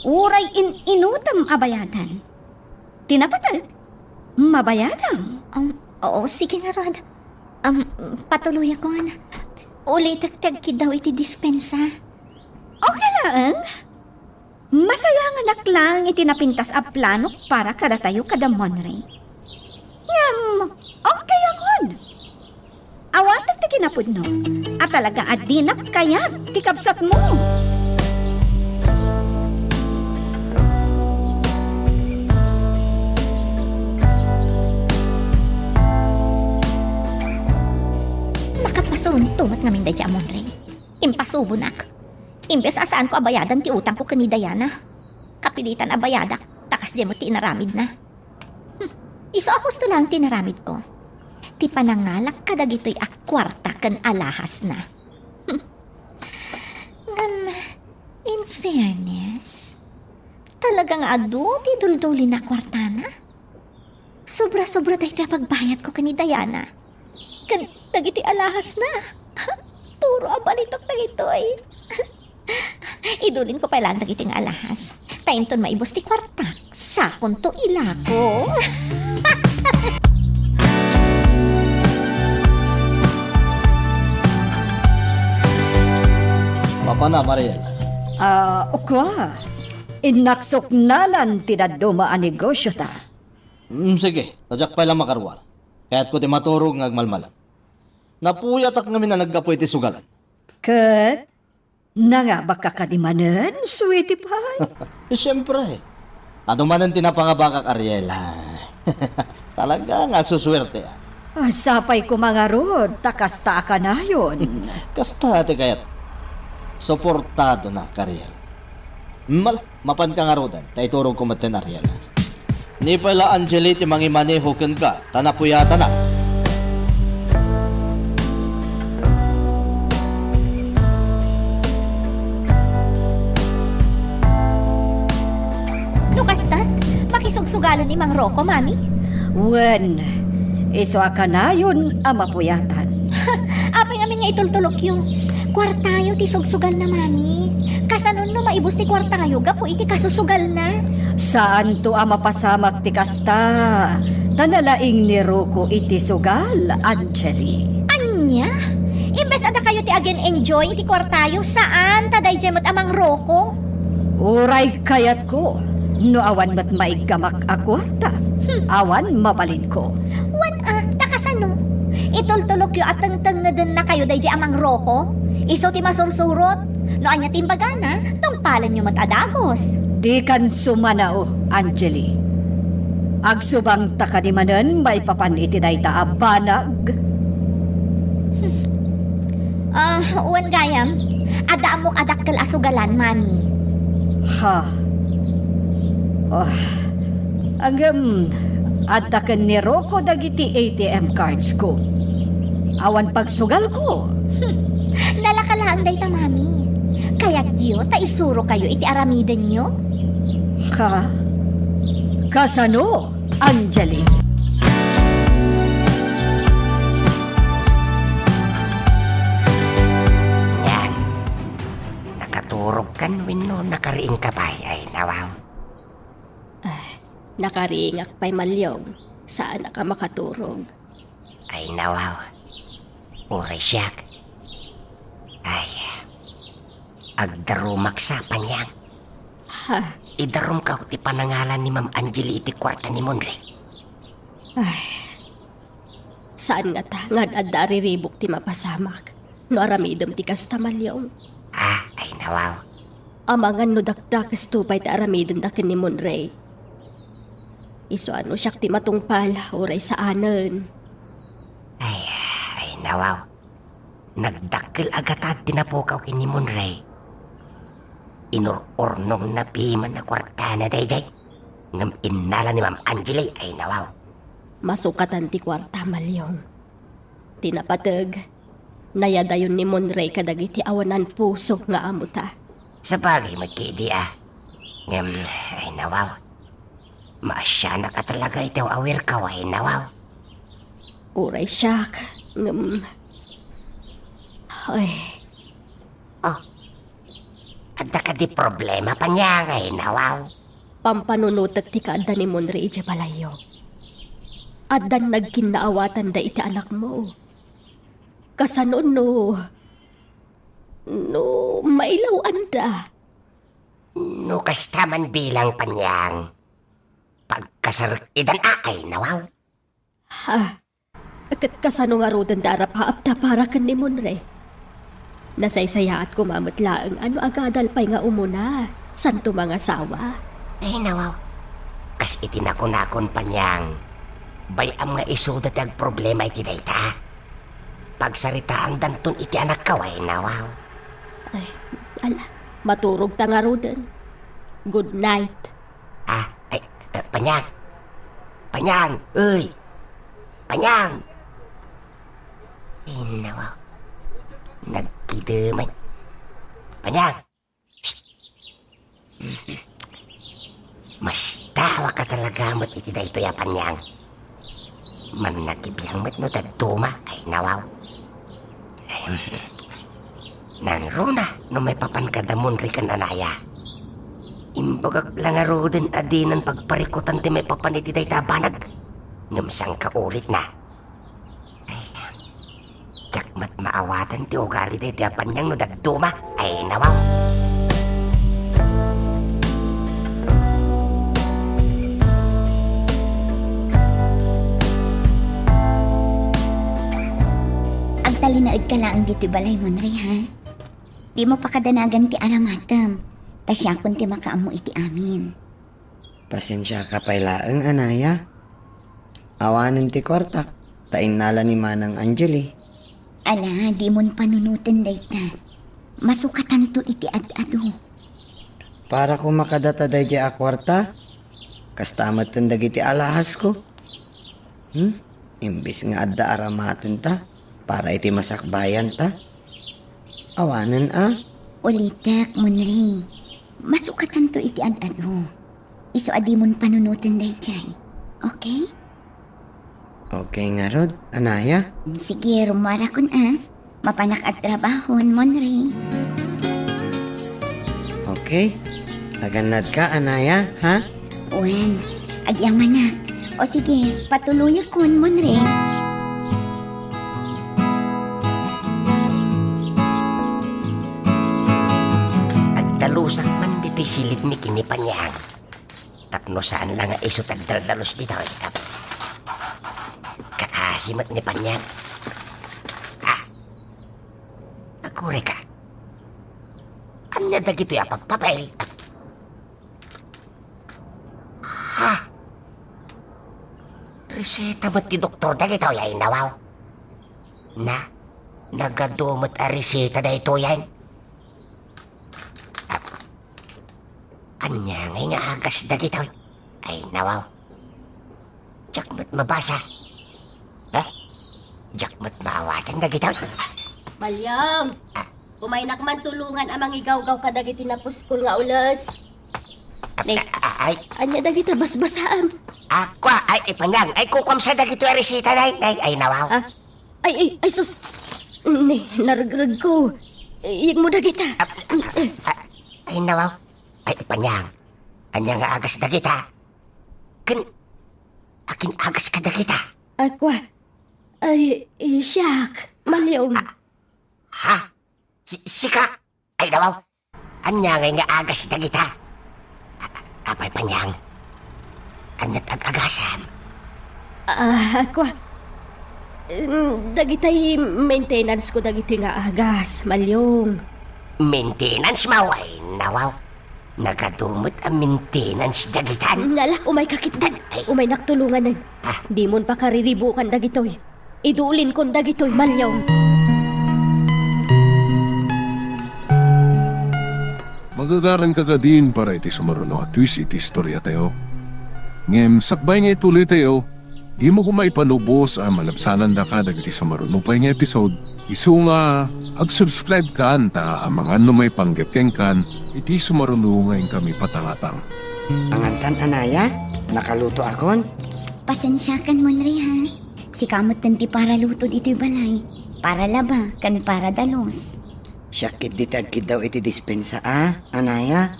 Uray in-inutem a bayadan. Ti napateg, mabayadam. Um, oo, sige ngarud. Um, patuloyakon. Ulitek ti agkiddaw iti dispensa. Okay laeng. Masayanganak laeng iti napintas a planok para kadatayo kada Monre. Ngem, okay akon. Awatek ti kinapudno a talaga a dinak kayat ti kabsatmo. Makapasurunto met ngamin daydi a Monre. Impasubonak. Imbes a saanko a bayadan ti utangko ken ni Diana, kapilitan a bayadak, ta kasdiay met ti inaramidna. Hmm. Isu a husto laeng ti inaramidko. Ti panangalak kadagitoy a kuarta ken alahasna. Hmm. Ngem, in fairness, talaga nga adu ti duldulina a kuartana. Sobra-sobra daytoy a pagbayadko ken ni Diana. Ken dagiti alahasna. Puro a balitok dagitoy. Idulinko pay laeng dagitoy nga alahas. Ta inton maibus ti kuartak, sakonto ilako. Mapana, Mariel. Ah, ukua. Innak suknalan ti dadduma a negosiota. Mm, sige, ta diak pay la makaruar. Kayatko ti maturog nga agmalmalem. Napuyatak ngamin a naggapu iti sugalan. Ket nangabakka kadi manen, sweetie pie? Siempre. Adu manen ti napangabakak, Ariela. Talaga nga agsusuerte, a. Ah, sapay koma ngarud, ta kasta a kanayon. Kasta ti kayat. Suportadonak, Ariel. Mal, mapanka ngaruden, ta iturogko met ken Ariel. Ni pay la Angeli ti mangimaneho kenka, ta napuyatanak. No kasta, pakisugsugalen ni Mang Rocco, Mami? Wen, isu a kanayon a mapuyatan. Apay ngamin nga itultulokyo? Kuartayo ti sugsugalna, Mami. Kasano no maibus ti kuartayo gapu iti kasusugalna? Saanto a mapasamak ti kasta, ta nalaing ni Rocco iti sugal, Angeli. Ania? Imbes a dakayo ti agen-enjoy iti kuartayo, saan ta daydiay met a Mang Rocco? Uray kayatko, no awan met maiggamak a kuarta, hmm, awan mabalinko. Wen a, ta kasano? Itultulokyo a tengtengngedennakayo daydiay a Mang Rocco? Isu ti masursurot. No ania ti imbagana, tungpalenyo met a dagus. Dikan sumanao, Angeli. Agsubangta kadi manen maipapan iti dayta a banag? Ah, wen gayam. Adda ammok a dakkel a sugalan, Mami. Ha? Oh. Ngem, adda ken ni Rocco dagiti A T M cards ko. Awan pagsugalko. Hmm. Nalaka laeng dayta, Mami. Kayatyo ta isurokayo iti aramidenyo? Ka-, kasano, Angeli? Yan. Nakaturogkan wenno nakariingka pay, ay nawaw? Ah, nakariingak pay, Malyong. Saanak a makaturog. Ay nawaw. Uray siak. Ay, agdarumak sa, Panyang. Ha? Idarumko ti panangalan ni Ma'am Angeli iti kuarta ni Monre. Ay, saan ngata nga ad-adda a riribuk ti mapasamak no aramidem ti kasta, Malyong? Ah, ay nawaw. Amangan no dakdakesto pay ti aramidenda ken ni Monre. Isu a no siak ti matungpal, uray saanen. Ay, ay nawaw. Nagdakkel a gatad ti napukaw ken ni Monre. Inur-urnongna piman a kuartana daydiay. Ngem innala ni Ma'am Angeli, ay nawaw. Masukatan ti kuarta, Malyong. Ti napateg, nayadayon ni Monre kadagiti awanan puso nga amota. Sabagay met ketdi a. Ngem, ay nawaw. Maasianak a talaga iti aw-awirko, ay nawaw. Uray siak, ngem, ay. Oh, adda kadi problema, Panyang, ay nawaw? Pampanunotek ti kaadda ni Monre idiay balayyo. Addan nagkinnaawatanda iti anakmo. Kasano no, no mailawanda? No kasta man bilang, Panyang, pagkasarek idan a, ay nawaw. Ha? Ket kasano ngaruden ti arapaapta para ken ni Monre? Nasaysayaat koma met laeng a no agadal pay nga umuna, santo mangasawa. Ay, nawaw. Kas iti nakunakon, Panyang, bay-am nga isuda ti agproblema iti dayta. Pagsaritaandanton iti anakko, ay, nawaw. Ay, ala, maturogta ngaruden. Good night. Ah, ay, eh, Panyang. Panyang, uy. Panyang. Ay, nawa. Nagkideman. Panyang. Psst. Mastawa ka talaga met iti daytoy a Panyang. Mannakiblang met no dadduma, ay nawaw. Ahem. Nangruna no maipapan kada Monre ken Anaya. Imbagak la ngaruden a dinan pagparikutan ti maipapan iti dayta a banag. Ngem sangkaulitna. Ay, diak met maawatan ti ugali daytoy a Panyang no dadduma. Ay, nawaw. Agtalinaedka laeng ditoy balay, Monre, ha? Dimo pakadanagan ti aramatem, ta siakon ti makaammo iti amin. Pasensiaka pay laeng, Anaya. Awanen ti kuartak, ta innala ni Manang Angeli. Ala, dimon panunoten dayta. Masukatanto iti ad-adu. Para koma kadata daydiay a kuarta, kasta metten dagiti alahasko. Hmm? Imbes nga adda aramatenta para iti masakbayanta. Awanen a? Ulitek, Monre. Masukatanto iti ad-adu. Isu a dimon panunoten daydiay. Okay? Okay ngarud, Anaya. Sige, rummuarakon a. Mapanak agtrabahon, Monre. Okay. Agannadka, Anaya, ha? Wen, agyamanak. O sige, patuloyakon, Monre. Agdalusak man ditoy silidmi ken ni Panyang. Tapno saan la nga isu ti agdaldalus ditoy. Kaasi met ni Panyang. Ah, agkurayka. Ania dagitoy a pagpapel? Ha? Reseta met ti doktor dagitoy, ay nawaw. Na, nagadu met a reseta daytoyen. Ah, ania ngay nga agas dagitoy? Ay nawaw. Diak met mabasa. Eh? Diak met maawatan dagitoy. Malyong! Ah. Umaynak man tulongan a mangigawgaw kadagiti napuskol nga ules. Ne, a-, a-, ay. Ania dagita basbasaam? Ako, ay, Ipanyang, ay, kukuam sa dagitoy a reseta, nay, nay, ay, nawaw. Ah? Ay, ay, ay, sus! Ne, naragregko. Iyegmo dagita. Ah, ah, ah, ay, nawaw. Ay, Ipanyang, ania nga agas dagita? Ken, akin agas kadagita? Ako, ay, ay, siak, Malyong. Ah, ha? Si-, sika? Ay, nawaw. Ania ngay nga agas dagita? A-, apay, Panyang? Ania't ag-agasam? Ah, ako, mm, dagitay maintenance ko dagitoy nga agas, Malyong. Maintenance maw? Ay, nawaw. Nagadu met a maintenance dagitan. Ngala, umayka ketdi. Ay, ay. Umaynak tulonganen. Ah. Dimon pakariribukan dagitoy. Idulinkon dagitoy, Malyong. Magagaranka kadin para iti sumaruno a twist iti istoriatayo. Ngem sakbay nga ituloytayo, dimo koma ipalubos a malabsanandaka dagiti sumaruno pay nga episode. Isu nga, ag-subscribe kan ta amangan no maipanggep kenkan iti sumaruno nga inkami patangatang. Pangantan, Anaya, nakalutoakon? Pasensiakan, Monre, ha? Sika metten ti paralutod itoy balay. Paralaba ken paradalus. Siak ketdi ti agkiddaw iti dispensa a, Anaya.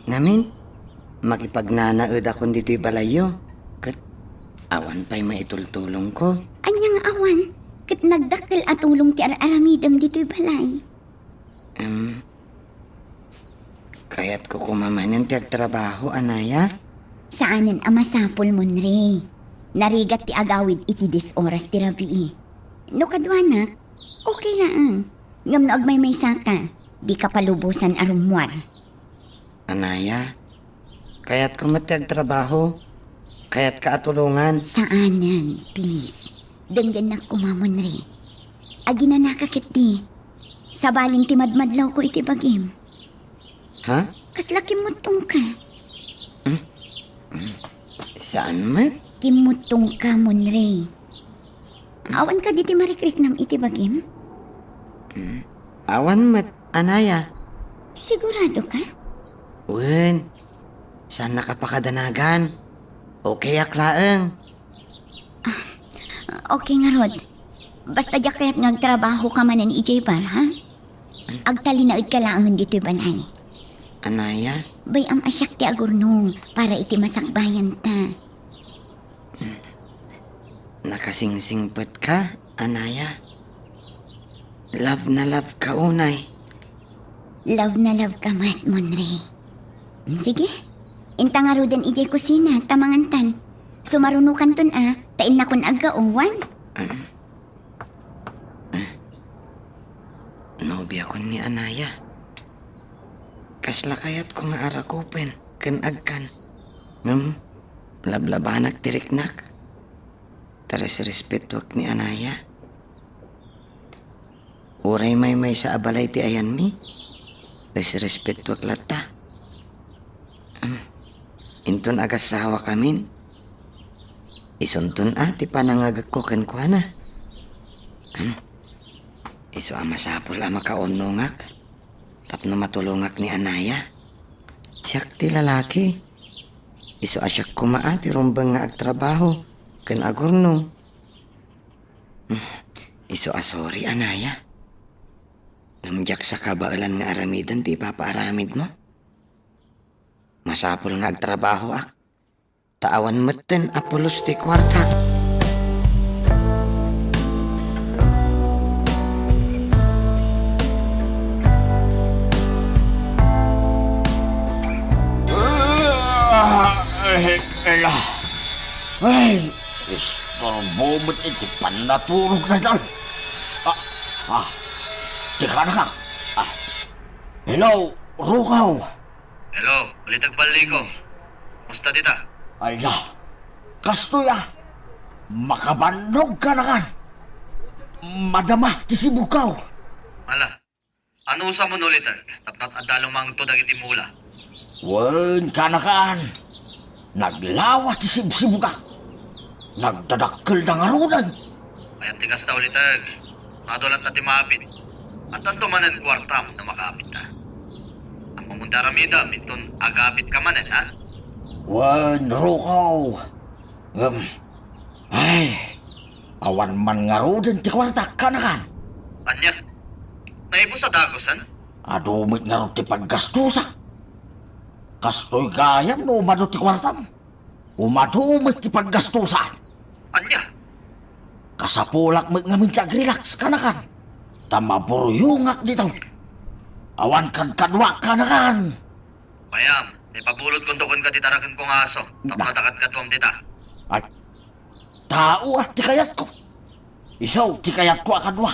Ngamin, makipagnanaedakon ditoy balayyo, ket awan pay maitultulongko. Ania nga awan? Ket nagdakkel a tulong ti ar-aramidem ditoy balay. Em, kayatko koma manen ti agtrabaho, Anaya? Saanen a masapul, Monre. Narigat ti agawid iti dies oras ti rabii. No kaduanak, okay laeng. Ngem no agmaymaysaka, dika palubosan a rummuar. Anaya, kayatko met ti agtrabaho. Kayatka a tulongan. Saanen, please. Denggennak koma, Monre. Aginanaka ketdi. Sabalin ti madmadlawko iti bagim. Ha? Kasla kimmuttongka? Hmm? Hmm. Saan met? Kimmuttongka, Monre. Awan kadi ti marikriknam iti bagim? Hmm. Awan met, Anaya. Sigurado ka? Wen, saannak a pakadanagan. Okay ak laeng. Ah, okay ngarud. Basta diak kayat nga agtrabahoka manen idiay bar, ha? Agtalinaedka laengen ditoy balay. Anaya? Bay-am a siak ti agurnong para iti masakbayanta. Nakasingsingpetka, Anaya. Love na love ka unay. Love na love ka met, Monre. Sige, inta ngaruden idiay kusina ta mangantan. Sumarunokanton a, ta innakon aggao, wen? Nobiakon ni Anaya. Kasla kayatko nga arakupen ken agkan. Ngem, lablabanak ti riknak. Ta resrespetuak ni Anaya. Uray maymaysa a balay ti ayanmi, resrespetuak latta. Inton agasawakamin, isunton a ti panangagekko kenkuana. Isu a masapul a makaunongak tapno matulongak ni Anaya. Siak ti lalaki. Isu a siak koma a ti rumbeng nga agtrabaho ken agurnong. Isu a sorry, Anaya. Ngem diak sa kabaelan nga aramiden ti ipapaaramidmo. Masapul nga agtrabahoak, ta awan metten a pulos ti kuarta. Ah, eh, eh, ah. Ay, istorbo met iti pannaturog na yan. Ah, ah, teka, anak. Ah, hello, Rugaw. Hello, balitag balliko. Kumusta dita? Ay na, kastoy a. Makabannog, kanakan. Madama ti sibugkaw. Ala, anusamon, Liteg, tapno adda lumangto dagiti mula? Wen, kanakan. Naglawa ti sibsibugak. Nagdadakkelda ngaruden. Ayan ti kasta, Liteg. Nadulat na ti maapit. Addanto manen kuartam no makaapit ta. Ammom ti aramidem inton agaapit ka manen, ha? Wen, Roko. Ngem, ay, awan man ngaruden ti kuartak, kanakan. Ania? Naibus a dagusen? Adu met ngarud ti paggastusak. Kastoy gayam no umadu ti kuartam. Umadu met ti paggastusak. Ania? Kasapulak met ngamin ti agrelax, kanakan. Ta maburuyongak ditoy. Awan kadkaduak, kanakan. Payam, ipabulodkonto kenka ti tarakenko nga aso, tapno Na- adda kadkaduam dita. Ay, tao a ti kayatko. Isu ti kayatko a kadua.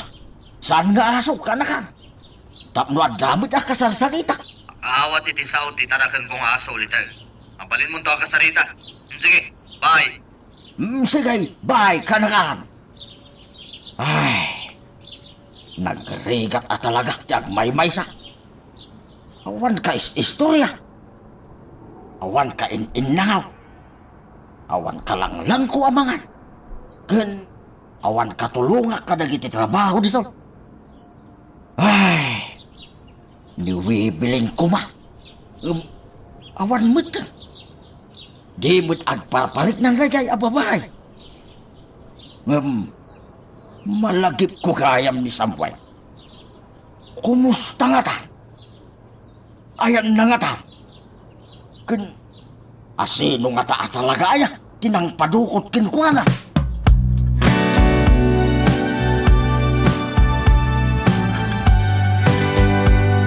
Saan nga aso, kanakan. Tapno adda met a kasarsaritak. Awat iti sao ti tarakenko nga aso, Liteg. Mabalinmonto a kasarita. Mm, sige, bye. Mm, sige, bye, kanakan. Ay, nagrigat a talaga ti agmaymaysa. Awan ka is-istorya. Awan ka in-innangaw. Awan ka langlangko a mangan. Ken awan ka tulongak kadagiti trabaho dito. Ay, ni Wibilin koma. Um, awan met. Di met agparpariknan daydiay a babai. Ngem, malagipko gayam ni Samuel. Kumusta ngata? Ayanna ngata? Ken asino ngata a talaga aya ti nangpadukot kenkuana?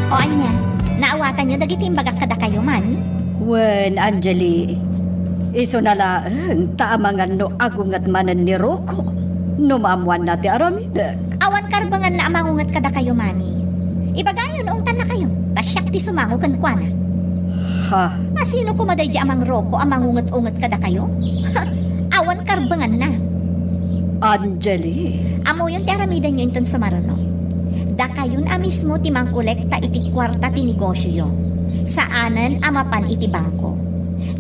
O ania, naawatanyo dagiti imbagak kadakayo, Mami? Wen, Angeli, isuna laeng ta amangan no agunget manen ni Rocco no maammoanna ti aramidek. Awan karbenganna a mangunget kadakayo, Mami. Ibagayo no ungtannakayo, ta siak ti sumango kenkuana. Ha? Asino koma daydiay a mangroko a mangunget-unget kadakayo? Awan karbenganna. Angeli. Ammoyon ti aramidenyo inton sumaruno. Dakayon a mismo ti mangkolekta iti kuarta ti negosioyo. Saanen a mapan iti bangko.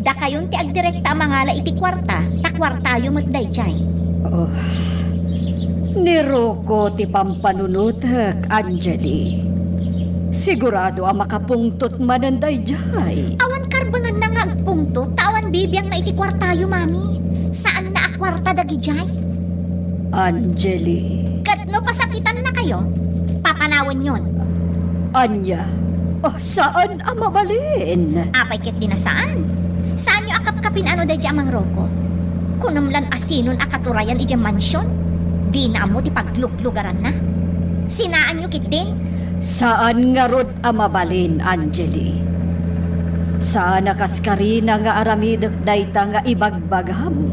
Dakayon ti agdirekta a mangala iti kuarta, ta kuartayo met daydiay. Oh. Ni Rocco ti pampanunotek, Angeli. Sigurado a makapungtot manen daydiay. Awan karbenganna nga agpungtot, ta awan bibiangna iti kuartayo, Mami. Saanna a kuarta dagidiay. Angeli. Ket no pasakitannakayo, papanawenyon. Ania? Oh, saan a mabalin? Apay ket di na saan? Saanyo a kapkapin ano daydiay a mangroko? Kunam lan asinon a katurayan idiay mansion? Dina ammo ti pagluglugaranna. Sinaanyo ketdin? Saan ngarud a mabalin, Angeli. Saan a kas karina nga aramidek dayta nga ibagbagam.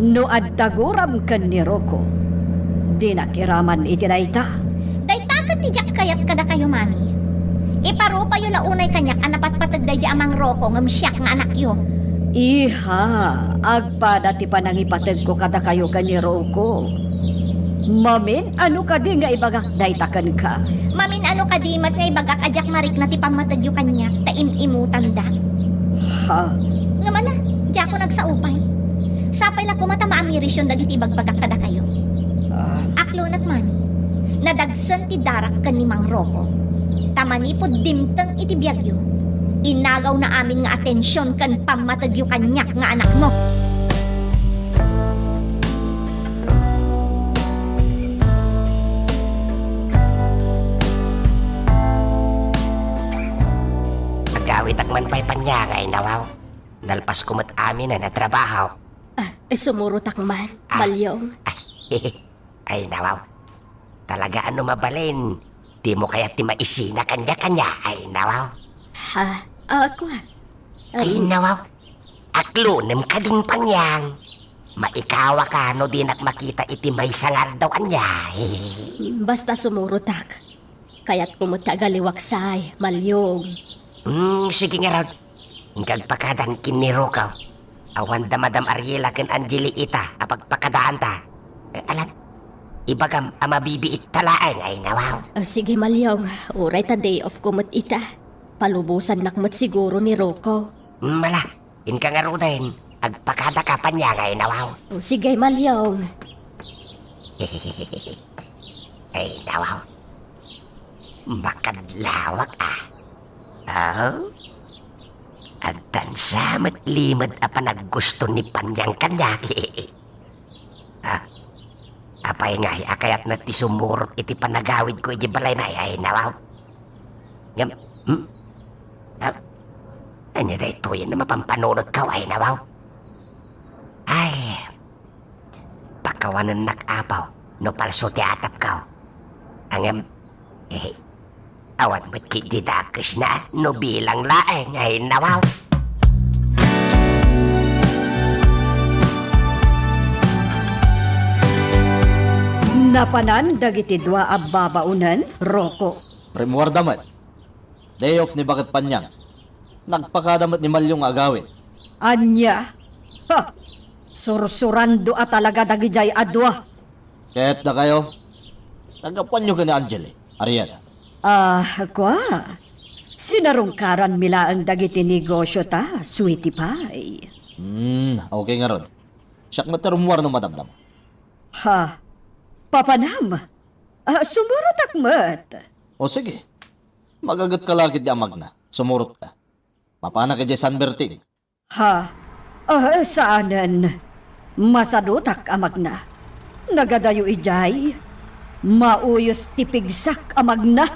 No adda guram ken ni Rocco, dinak iraman iti dayta. Dayta ket ti diak kayat kadakayo, Mami. Iparupayo la unay kaniak a napatpateg daydiay a mangroko ngem siak nga anakyo. Iha, agpada ti panangipategko kadakayo ken ni Rocco. Mamin-ano kadi nga ibagak dayta kenka? Mamin-ano kadi met nga ibagak a diak marikna ti pammategyo kaniak ta im-imutanda? Ha? Ngem ala, diakon agsao pay. Sapay la koma ta maamirisyon dagiti ibagbagak kadakayo. Ah. Aklonek, Mami. Nadagsen ti darak ken ni Mang Rocco. Ta manipud dimteng iti biagyo, inagawna amin nga atension ken pammategyo kaniak nga anakmo. Agawidak man pay paniagay, nawaw. Nalpasko met aminen a trabaho. Ah, eh, sumurotak man, Ah. Malyong. Ah, ay, nawaw. Talaga a no mabalin, dimo kayat ti maisina kaniak, ania? Ay, nawaw. Ha? Ah, kua? Ay, Um, nawaw. Aklonem kadin, Panyang. Maikawaka no dinak makita iti maysa nga aldaw, ania? Basta sumurotak. Kayatko met ti agaliwak say, Malyong. Hmm, sige ngarud. Inka agpakadan ken ni Rocco. Awan da Madam Ariela ken Angeli ita a pagpakadaanta. Eh, alan, ibagam a mabibiit ta laeng, ay nawaw. Ah, sige, Malyong. Uray ta day off ko met ita. Palubosannak met siguro ni Rocco. Mala, inka ngaruden. Agpakadaka paniagay, nawaw. O, sige, Malyong. Ay, nawaw. Makadlawak, ah. Oh? Addan sa met limed a panaggusto ni Panyang kaniak. Ah, apay ngay a kayatna ti sumurot iti panagawidko iti balayna, ay, nawaw? Ngem, hmm? Ah, ania daytoyen a mapampanunotko, ay, nawaw? Ay, pakawanennak, Apo, no palso ti atapko. Ngem, eh, awan met ketdi dakesna no bilang laeng, ay, nawaw? Napanan dagiti dua a babaonen, Rocco. Rimmuarda met. Day off ni Baket Panyang. Nagpakada met ni Malyong nga agawid. Ania? Ha! Sursurando a talaga dagidiay a dua. Ket dakayo, naggapuanyo ken ni Angeli, Ariela? Ah, kua. Sinarungkaranmi laeng dagiti negosio ta, sweetie pie. Hmm, okay ngarud. Siak met ti rummuar no madamdama. Ha? Papanam? Ah, sumurotak met. O sige. Magagetka la ketdi a magna. Sumurotka. Mapanak idiay San Berting. Ha? Ah, saanen. Masadutak a magna. Nagadayo idiay. Mauyos ti pigsak a magna.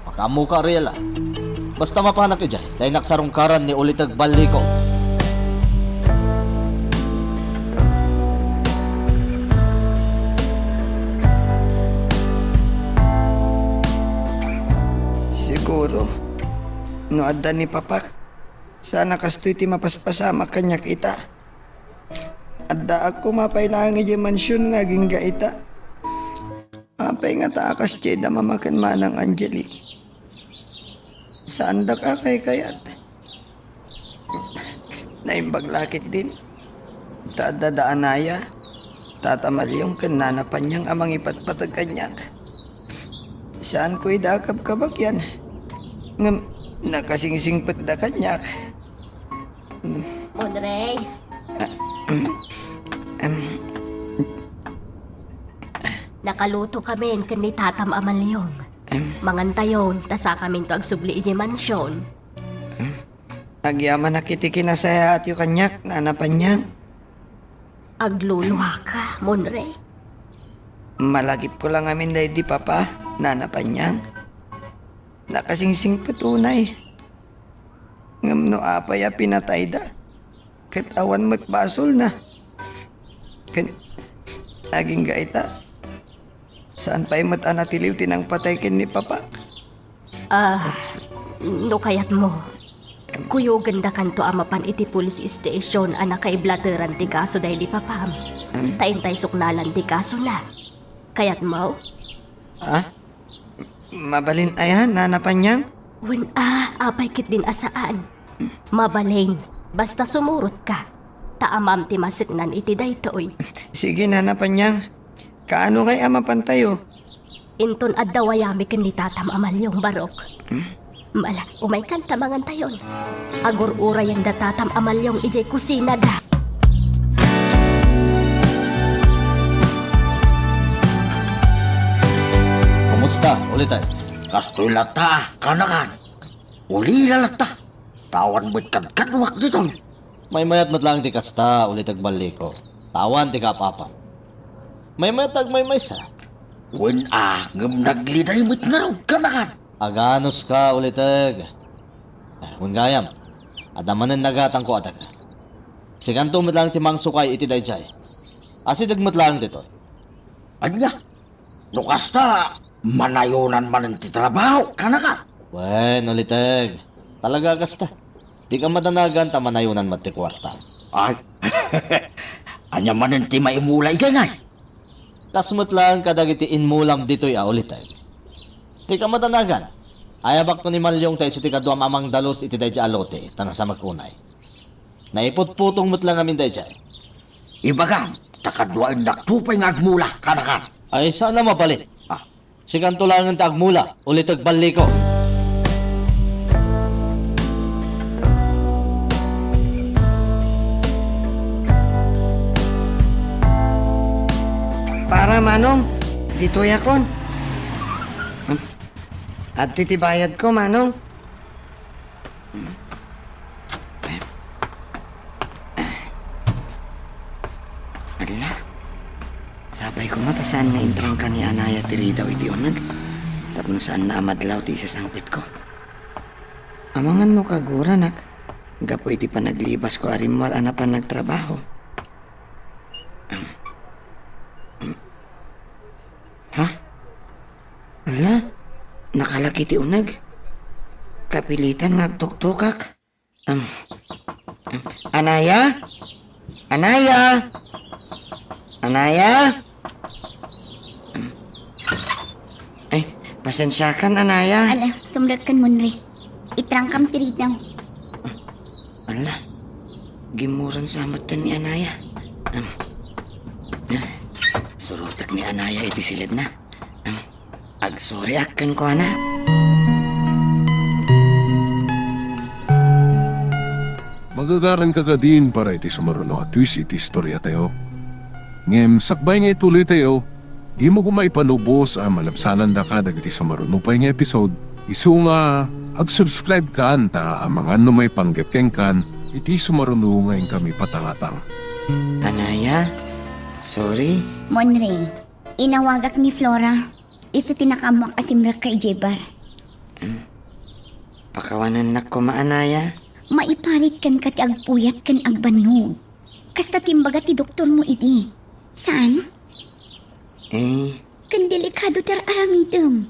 Makaammoka, Ariela. Basta mapanak idiay, ta inak sarungkaran ni Uliteg Balliko. Siguro, no adda ni Papak, sana kastoy ti mapaspasamak kaniak ita. Addaak koma pay laeng idiay mansion nga agingga ita. Apay ngata a kasdiay da Mama ken Manang Angeli? Saandak a kaykayat. Naimbag la ketdin ta adda da Anaya, Tata Malyong ken Nana Panyang a mangipatpateg kaniak. Saanko ida a kabkabagian, ngem nakasingsingpetda kaniak. Monrey. Ah, em, em. Nakalutokamin ken ni Tatam a Malyong. Em. Mangantayon, ta sakaminto agsubli idiay mansion. Em. Agyamanak iti kinasayaatyo kaniak, Nana Panyang. Agluluaka, Monrey? Malagipko la ngamin daydi Papa, Nana Panyang. Nakasingsingpet unay. Ngem no apay a pinatayda, ket awan met basolna. Ken agingga ita, saan pay met a natiliw ti nangpatay ken ni Papak. Ah, no kayatmo, kuyogendakanto a mapan iti police station a nakaiblateran ti kaso daydi papam. Hmm? Ta intay suknalan ti kasona. Kayatmo? Ah? Mabalin aya, Nana Panyang? Wen a, apay ketdin a saan. Mabalin, basta sumurotka. Ta amam ti maseknan iti daytoy. Sige, Nana Panyang. Kaano ngay a mapantayo? Inton adda wayami ken ni Tatam a Malyong, Barok. Hmm? Mala, umaykan ta mangantayon. Agur-urayen da Tatam a Malyong idiay kusina da. Kumusta, Ulitay? Kastoy latta, kanakan. Ulila latta. Tawan met kadkaduak ditoy. Maymayat met laeng ti kasta, Uliteg Balliko. Tawan ti kaapapam. Maymayat agmaymaysa. Wen a, ngem nagliday met ngarud, kanakan. Aganuska, Uliteg. Wen gayam, adda manen nagatangko a daga. Sikanto met laeng ti mangsukay iti daydiay. Asideg met laeng ditoy. Ania? No kasta, manayonan manen ti trabaho, kanaka? Wen, Uliteg. Talaga kasta. Dika madanagan ta manayonan met ti kuarta. Ay. Ania manen ti maimula idiay ngay? Kas met laeng kadagiti immulam ditoy a, Uliteg. Dika madanagan. Ayabakto ni Malyong ta isu ti kaduam a mangdalus iti daydiay a lote, ta nasamak unay. Naiputputong met lang amin daydiay. Ibagam, ta kaduaennakto pay nga agmula, kadaka. Ay, saan a mabalin? Ah. Sikanto laengen ti agmula, ulitek balliko. Para, Manong, ditoyakon. Adtoy ti bayadko, Manong. Ala, sapay koma ta saan nga intrangka ni Anaya ti ridaw iti uneg, tapno saanna a madlaw ti isasangpetko. Amangan no kaguranak, gapu iti panaglibasko a rimmuar a napan nagtrabaho. Ha? Ala, nakalaki ti uneg. Kapilitan nga agtuktokak. Am, am, Anaya? Anaya? Anaya? Am. Ay, pasensiakan, Anaya. Ala, sumrekkan, Munri. Itrangkam ti ridaw. Ala, gimmuran sa metten ni Anaya. Am. Surotek ni Anaya iti siledna. Am. Agsoriak kenkuana. Magagaranka kadin para iti sumaruno a twist iti istoriatayo. Ngem sakbay nga ituloytayo, dimo koma ipalubos a malabsanandaka dagiti sumaruno pay nga episode, isu nga ag-subscribe kan ta amangan no maipanggep kenkan iti sumaruno nga inkami patangatang. Anaya, sorry. Monre, inawagak ni Flora. Isu ti nakaammoak a simrekka idiay bar. Hmm. Pakawanennak koma, Anaya. Maiparit kenka ti agpuyat ken agbannog. Kasta ti imbaga ti doktormo idi. Saan? Eh. Ken delikado ti ar-aramidem.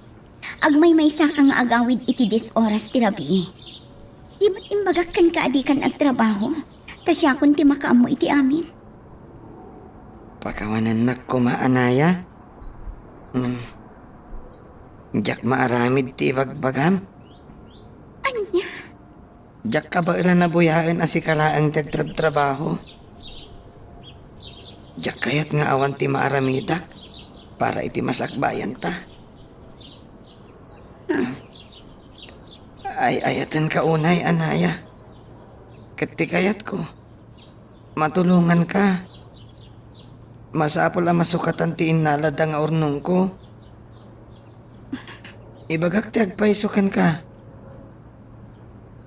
Agmaymaysaka nga agawid iti dies oras ti rabii. Di met imbagak kenka a dikan agtrabaho, ta siakon ti makaammo iti amin. Pakawanennak koma, Anaya. Ngem, diak maaramid ti ibagbagam. Ania? Diak kabaelan a buyaen a sika laeng ti agtrabtrabaho. Diak kayat nga awan ti maaramidak para iti masakbayanta. Ay-ayatenka unay, Anaya. Ket ti kayatko, matulonganka. Masapul a masukatan ti innalada nga urnongko. Ibagak ti agpayso kenka.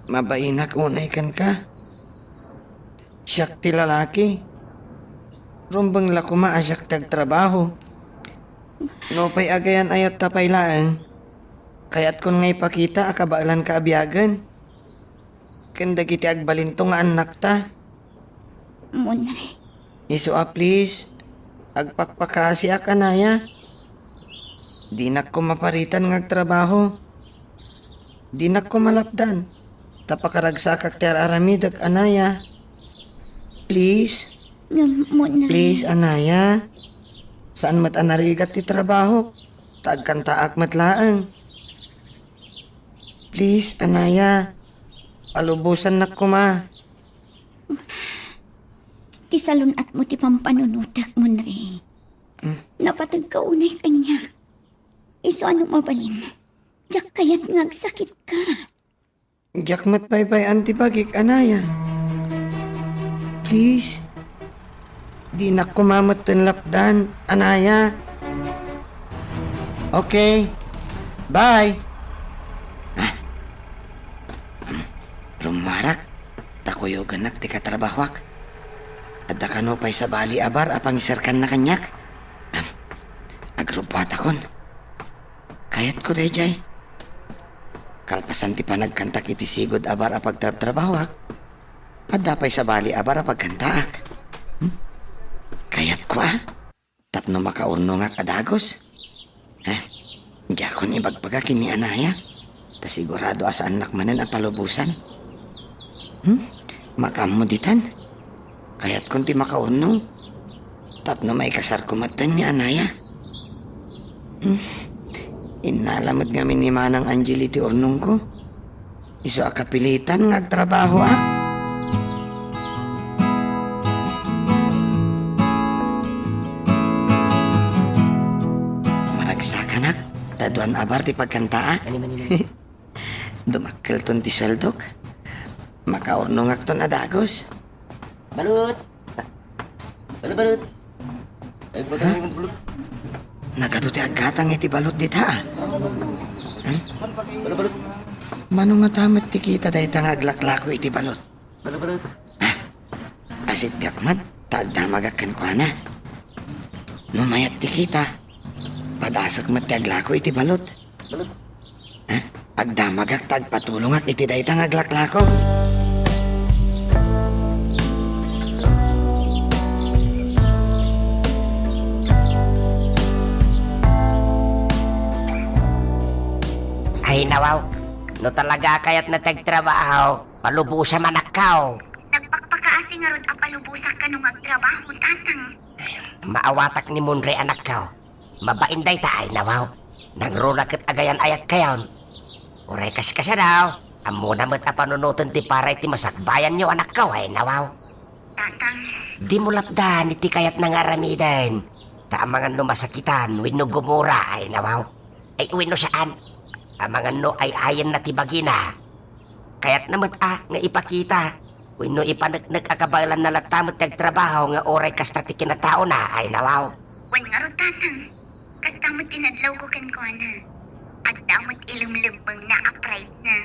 Mabainak unay kenka. Siak ti lalaki. Rumbeng la koma a siak ti agtrabaho. Nupay agayan-ayatta pay laeng, kayatkon nga ipakita a kabaelanka a biagen ken dagiti agbalinto nga annakta. Munre. Isu a please, agpakpakaasiak, Anaya. Dinak koma paritan nga agtrabaho. Dinak koma lapdan, ta pakaragsakak ti ar-aramidek, Anaya. Please. Ngem, Munre. Please, Anaya. Saan met a narigat ti trabahok, ta agkantaak met laeng. Please, Anaya. Palubosannak koma. Ti salun-atmo ti pampanunotek, Munre. Hmm? Napategka unay kaniak. Isu a no mabalin, diak kayat nga agsakitka. Diak met baybay-an ti bagik, Anaya. Please. Dinak koma metten lapdan, Anaya. Okay. Bye. Ah. Rummuarak, ta kuyogannak ti katrabahoak. Adda kano pay sabali a bar a pangiserkanna kaniak? Am, agrubbuatakon. Kayatko daydiay. Kalpasan ti panagkantak iti sigud a bar a pagtrabtrabahoak, adda pay sabali a bar a pagkantaak. Hmm? Kayatko a. Tapno makaurnongak a dagus. Eh, diakon ibagbaga ken ni Anaya. Ta sigurado a saannak manen a palubosan. Hmm? Makaammo ditan. Kayatkon ti makaurnong tapno maikasarko metten ni Anaya. Hmm. Innala met ngamin ni Manang Angeli ti urnongko. Isu a kapilitan nga agtrabahoak. Anak, ta aduan a bar ti pagkantaak. Mani, mani, mani. Dumakkelton ti sueldok. Makaurnongakton a dagus. Balut! Balut, balut! Ay, balut, Ha? Balut, balut! Nagadu ti aggatang iti balut dita, a. Hmm? Balut, balut! Mano ngata met ti kita dayta nga aglaklako iti balut? Balut, balut! Ah, asitgak met, ta agdamagak kenkuana. No mayat ti kita, padasek met ti aglako iti balut. Balut. Ha? Agdamagak ta agpatulongak iti dayta nga aglaklako. Ay, nawaw. No talaga a kayatna ti agtrabaho, palubosam, anakko. Nagpakpakaasi ngarud a palubosak kano nga agtrabaho, Tatang. Maawatak ni Monre, anakko. Mabain dayta, ay, nawaw. Nangruna ket agayan-ayatkayon. Uray kaskasano, ammona met a panunoten ti para iti masakbayanyo, anakko, ay, nawaw. Tatang. Dimo lapdan iti kayatna nga aramiden. Ta amangan no masakitan wenno gumura, ay, nawaw. Ay, wenno saan. Amangan no ay-ayenna ti bagina. Kayatna met a nga ipakita wenno ipaneknek a kabaelanna latta met ti agtrabaho nga uray kasta ti kinataona, ay, nawaw. Wen ngarud, Tatang, kasta met ti nadlawko kenkuana. Adda met ilemlemmengna a pride-na.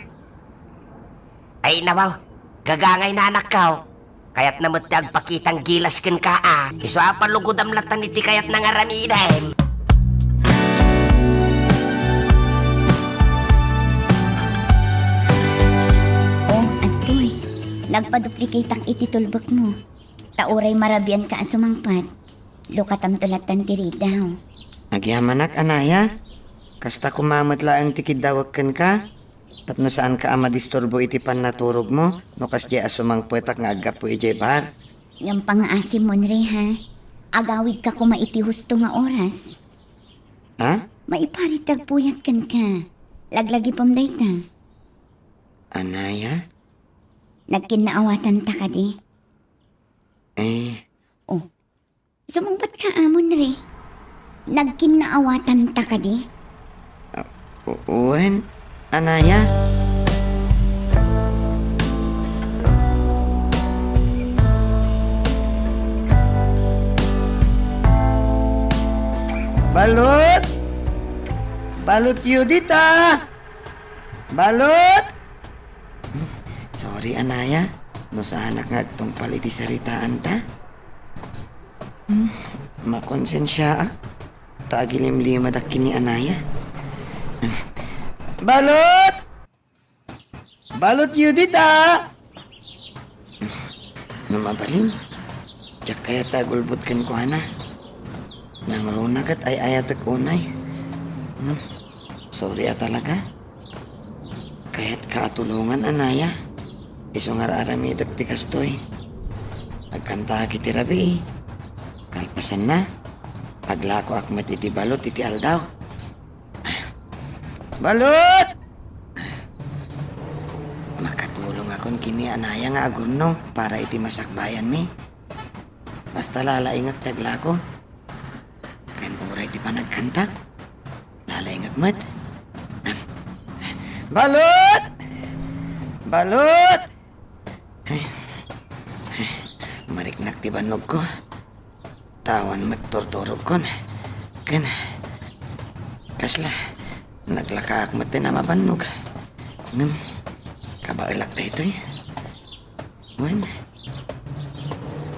Ay, nawaw, gagangayna, anakko. Kayatna met ti agpakitang gilas kenka, a. Isu a palugodam latta iti kayatna nga aramiden. Oh, adtoy. Nagpaduplicateak iti tulbekmo. Ta uray marabianka a sumangpet, lukatamto lattan ti ridaw. Agyamanak, anaya. Kasta koma met laeng ti kiddawek kenka. Tapno saanka a madisturbo iti pannaturogmo no kasdiay a sumangpetak nga aggapu idiay bar. Ngem pangngaasim, Monre, ha? Agawidka koma iti husto nga oras. Ha? Maiparit ti agpuyat kenka. Laglagipem dayta. Anaya? Nagkinnaawatanta kadi? Eh. Oh, sumungbatka, Monre. Nagkinnaawatanta kadi? Ah, u-, wen, anaya? Balut! Balutyo dita! Balut! Sorry, anaya, no saanak nga agtungpal iti saritaanta. Hmm, makonsensiaak ta agilimlimadak ken ni anaya. Balut! Balutyo dita! No mabalin, diak kayat a agulbod kenkuana. Nangruna ket ay-ayatek unay. Hmm, sorry a talaga. Kayatka a tulongan, anaya. Isu nga ar-aramidek ti kastoy. Agkantaak iti rabii. Kalpasanna, aglakoak met iti balut iti aldaw. Balut! Makatulongakon ken ni anaya nga agurnong para iti masakbayanmi. Basta lalaingek ti aglako. Ken uray ti panagkantak, lalaingek met. Balut! Balut! Ay, ay, mariknak ti bannogko. Awan met turturogkon. Ken, kasla, naglakaak met ti namabannog. Ngem, kabaelak daytoy. Wen,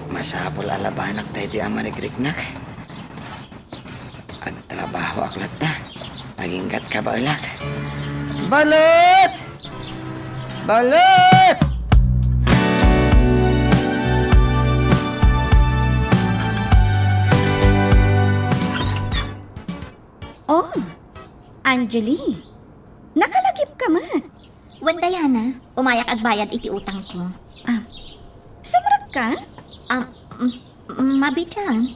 masapul a labanak daytoy a marikriknak. Agtrabahoak latta. Aginggat kabaelak. Balut! Balut! Oh, Angeli, nakalagipka met. Wen, Diana, umayak agbayad iti utangko. Ah, sumrekka? Ah, m-, m-, mabiit laeng.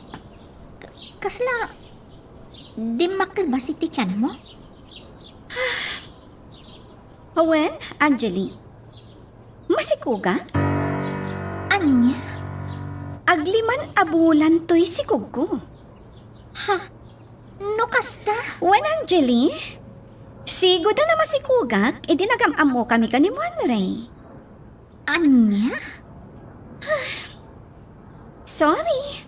K-, kasla dimmakkel bassit ti tianmo? Wen, Angeli, masikogak? Ania? Agliman a bulan toy sikogko. Ha? No kasta? Wen, Angeli, sigud a namasikogak idi nagam-ammokami ken ni Monray. Ania? Sorry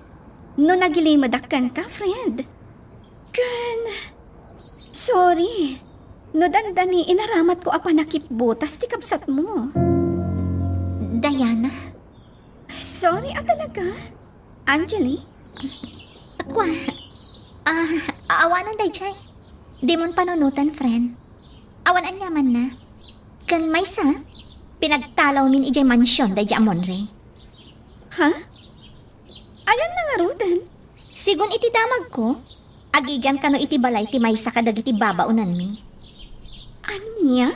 no nagilimedak kenka, friend. Ken, sorry no dandani inaramatko a panakipbutas ti kabsatmo. Diana? Sorry a talaga, Angeli. Kua, ah, awanen daydiay. Dimon panunoten, friend. Awan aniamanna. Ken maysa, pinagtalawmin idiay mansion daydiay a Monray. Ha? Ayanna ngaruden? Sigun iti damagko, agigan kano iti balay ti maysa kadagiti babaonanmi. Ania?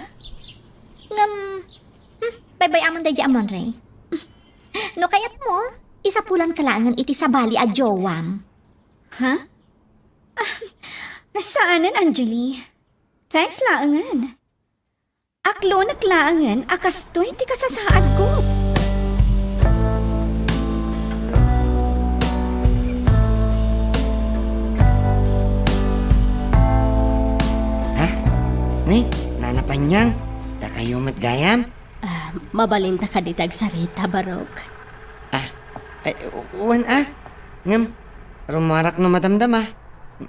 Ngem, hmm, baybay-amon daydiay a Monray. No kayatmo, isapulanka laengen iti sabali a jowam. Ha? Saanen, Angeli. Thanks laengen. Aklonek laengen a kastoy ti kasasaadko. Ha? Ni, Nana Panyang, dakayo met gayam? Ah, mabalinta kadi ti agsarita, Barok? Ah, ay, wen a. Ngem, rummuarak no madamdama.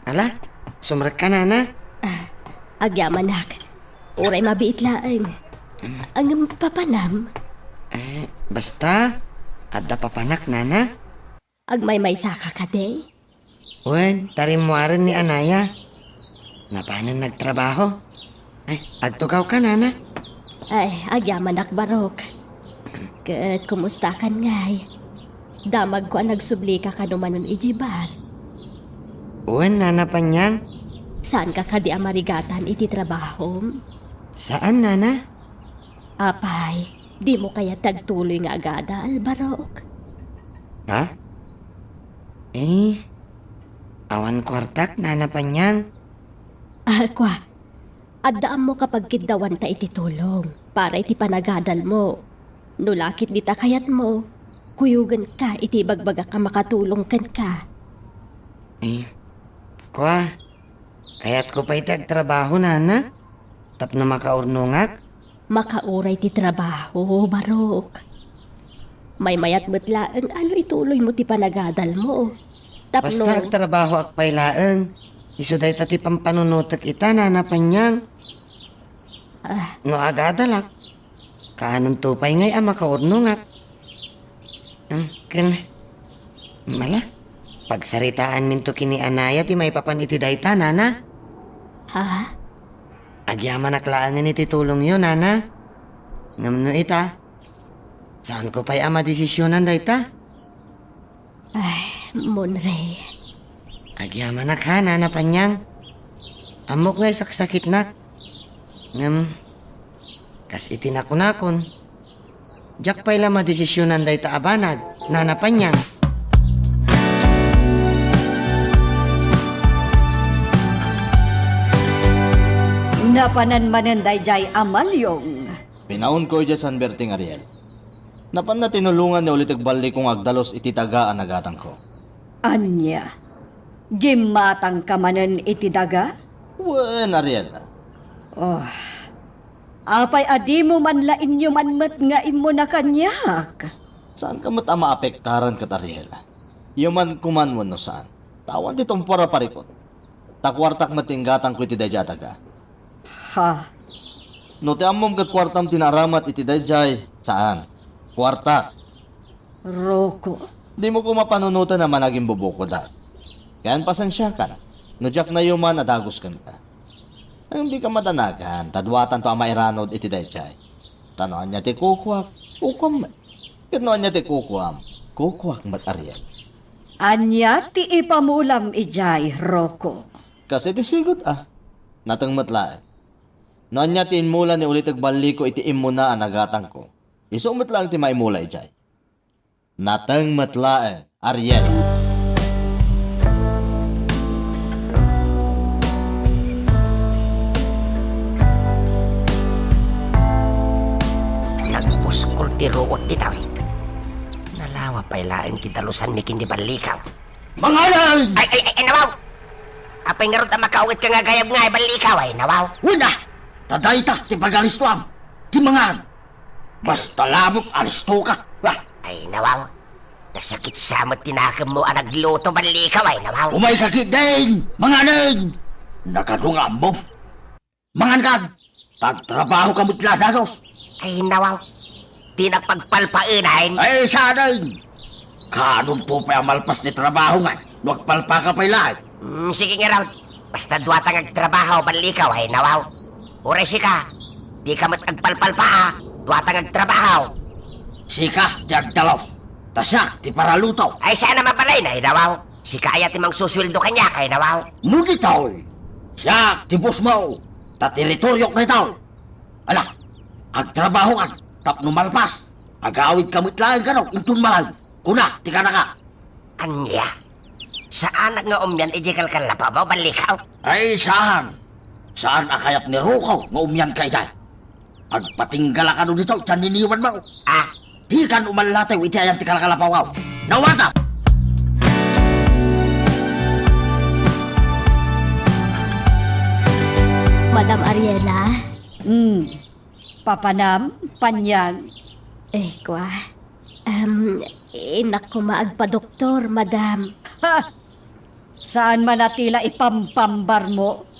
Ala, sumrekka, Nana. Ah, agyamanak. Uray mabiit laeng. Ngem papanam? Eh, basta, adda papanak, Nana. Agmaymaysaka kadi? Wen, ta rimmuaren ni Anaya. Napanen nagtrabaho. Ay, agtugawka, Nana. Ay, agyamanak, Barok. Ket kumustakan ngay? Damagko a nagsublika kano manen idiay bar. Wen, Nana Panyang. Saanka kadi a marigatan iti trabahom? Saan, Nana. Apay, dimo kayat ti agtuloy nga agadal, Barok? Ha? Eh, awan kuartak, Nana Panyang. Ah, kua, adda ammok a pagkiddawanta iti tulong para iti panagadalmo. No la ket dita kayatmo, kuyogenka iti ibagbagak a makatulong kenka. Eh, kua, kayatko pay ti agtrabaho, Nana, tapno makaurnongak. Makauray ti trabaho, Barok. Maymayat met laeng a no ituloymo ti panagadalmo. Tapno basta agtrabahoak pay laeng, isu dayta ti pampanunotek ita, Nana Panyang. Ah. No agadalak, kaanonto pay ngay a makaurnongak? Hmm, ken, mala, pagsaritaanminto ken ni Anaya ti maipapan iti dayta, Nana. Ha? Agyamanak laengen iti tulongyo, Nana. Ngem no ita, saanko pay a madesisionan dayta. Ay, Monray. Agyamanak ha, Nana Panyang. Ammok nga isaksakitnak. Ngem, kas iti nakunakon, diak pay la madesisionan dayta a banag, Nana Panyang. Napanan manen daydiay a malyong. Pinaunko idiay San Berting, Ariel. Napanna tinulongan ni Uliteg Balliko nga agdalus iti daga a nagatangko. Ania? Gimmatangka manen iti daga? Wen, Ariel. Oh. Apay a dimo man la inyuman met nga immuna kaniak? Saanka met a maapektaran ket, Ariel. Yumanko man wenno saan. Ta awan ti tumpuar a parikut. Ta kuartak met ti inggatangko iti daydiay a daga. Ha? No ti ammom ket kuartam ti naaramat iti daydiay, saan. Kuartak. Rocco. Dimo koma panunoten a managimbubukodak. Ken pasensiakan, no diak nayuman a dagus kenka. Ngem dika madanagan, ta duatanto a mairanod iti daydiay. Ta no ania ti kukuak, kukuam met. Ket no ania ti kukuam, kukuak met, Ariel. Ania ti ipamulam idiay, Rocco? Kas iti sigud a. Nateng met laeng. No ania ti immula ni Uliteg Balliko iti immuna a nagatangko, isu met laeng ti maimula idiay. Nateng met laeng, Ariel. Nagpuskol ti ruot dita. Nalawa pay laeng ti dalusanmi ken ni Balliko. Mangalan! Ay, ay, ay, ay, nawaw! Apay ngarud a makaunget ka nga agayab nga ay ballikaw ay nawaw? Wen a! Ta dayta ti pagaristoam. Ti mangan. Basta labot aristoka. Ah, Ay nawaw. Nasakit sa met ti nakemmo a nagluto ballikaw ay nawaw? Umayka ketdin! Manganen! Nakano nga ammom? Mangankan! Tagtrabahoka met la, Dagos! Ay nawaw. Ti napagpalpaenan? Ay, saanen! Kaanonto pay a malpas ti trabaho ngay no agpalpaka pay laeng? Mm, sige ngarud. Basta duata nga agtrabaho, ballikaw ay nawaw. Uray sika, dika met agpalpalpaa, duata nga agtrabaho. Sika ti agdalos, ta siak ti paraluto. Ay saan a mabalin ay nawaw. Sika aya ti mangsusueldo kaniak ay nawaw. No ditoy, siak ti bossmo, ta teritoriok daytoy. Ala, agtrabahokan tapno malpas. Agawidka met laeng kano inton malem. Kuna ti kanaka. Ania? Saanak nga umian idiay kalkalapaw, ballikaw? Ay, saan. Saan a kayat ni Ruko nga umianka idiay. Agpatinggalak kano ditoy ti anniniwanmo. Ah? Dikan umallatew iti ayan ti kalkalapaw. Nawata! Madam Ariela? Hmm. Papanam, Panyang? Eh, kwa. Um, innak koma agpadoktor, madam. Ha! Saan man a ti la ipampambarmo?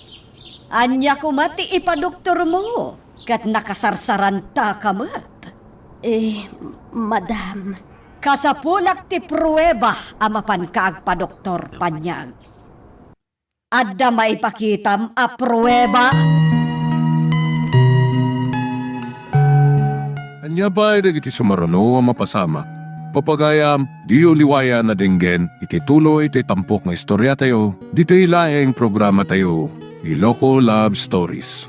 Ania koma ti ipadoktormo ket nakasarsarantaka met? Eh, madam. Kasapulak ti prueba a mapanka agpadoktor, Panyang. Adda maipakitam a prueba? Ania pay dagiti sumaruno a mapasamak? Papagayam, diyo liwayan a denggen iti tuloy ti tampok nga istoriatayo, ditoy laeng programatayo, Iloko Love Stories.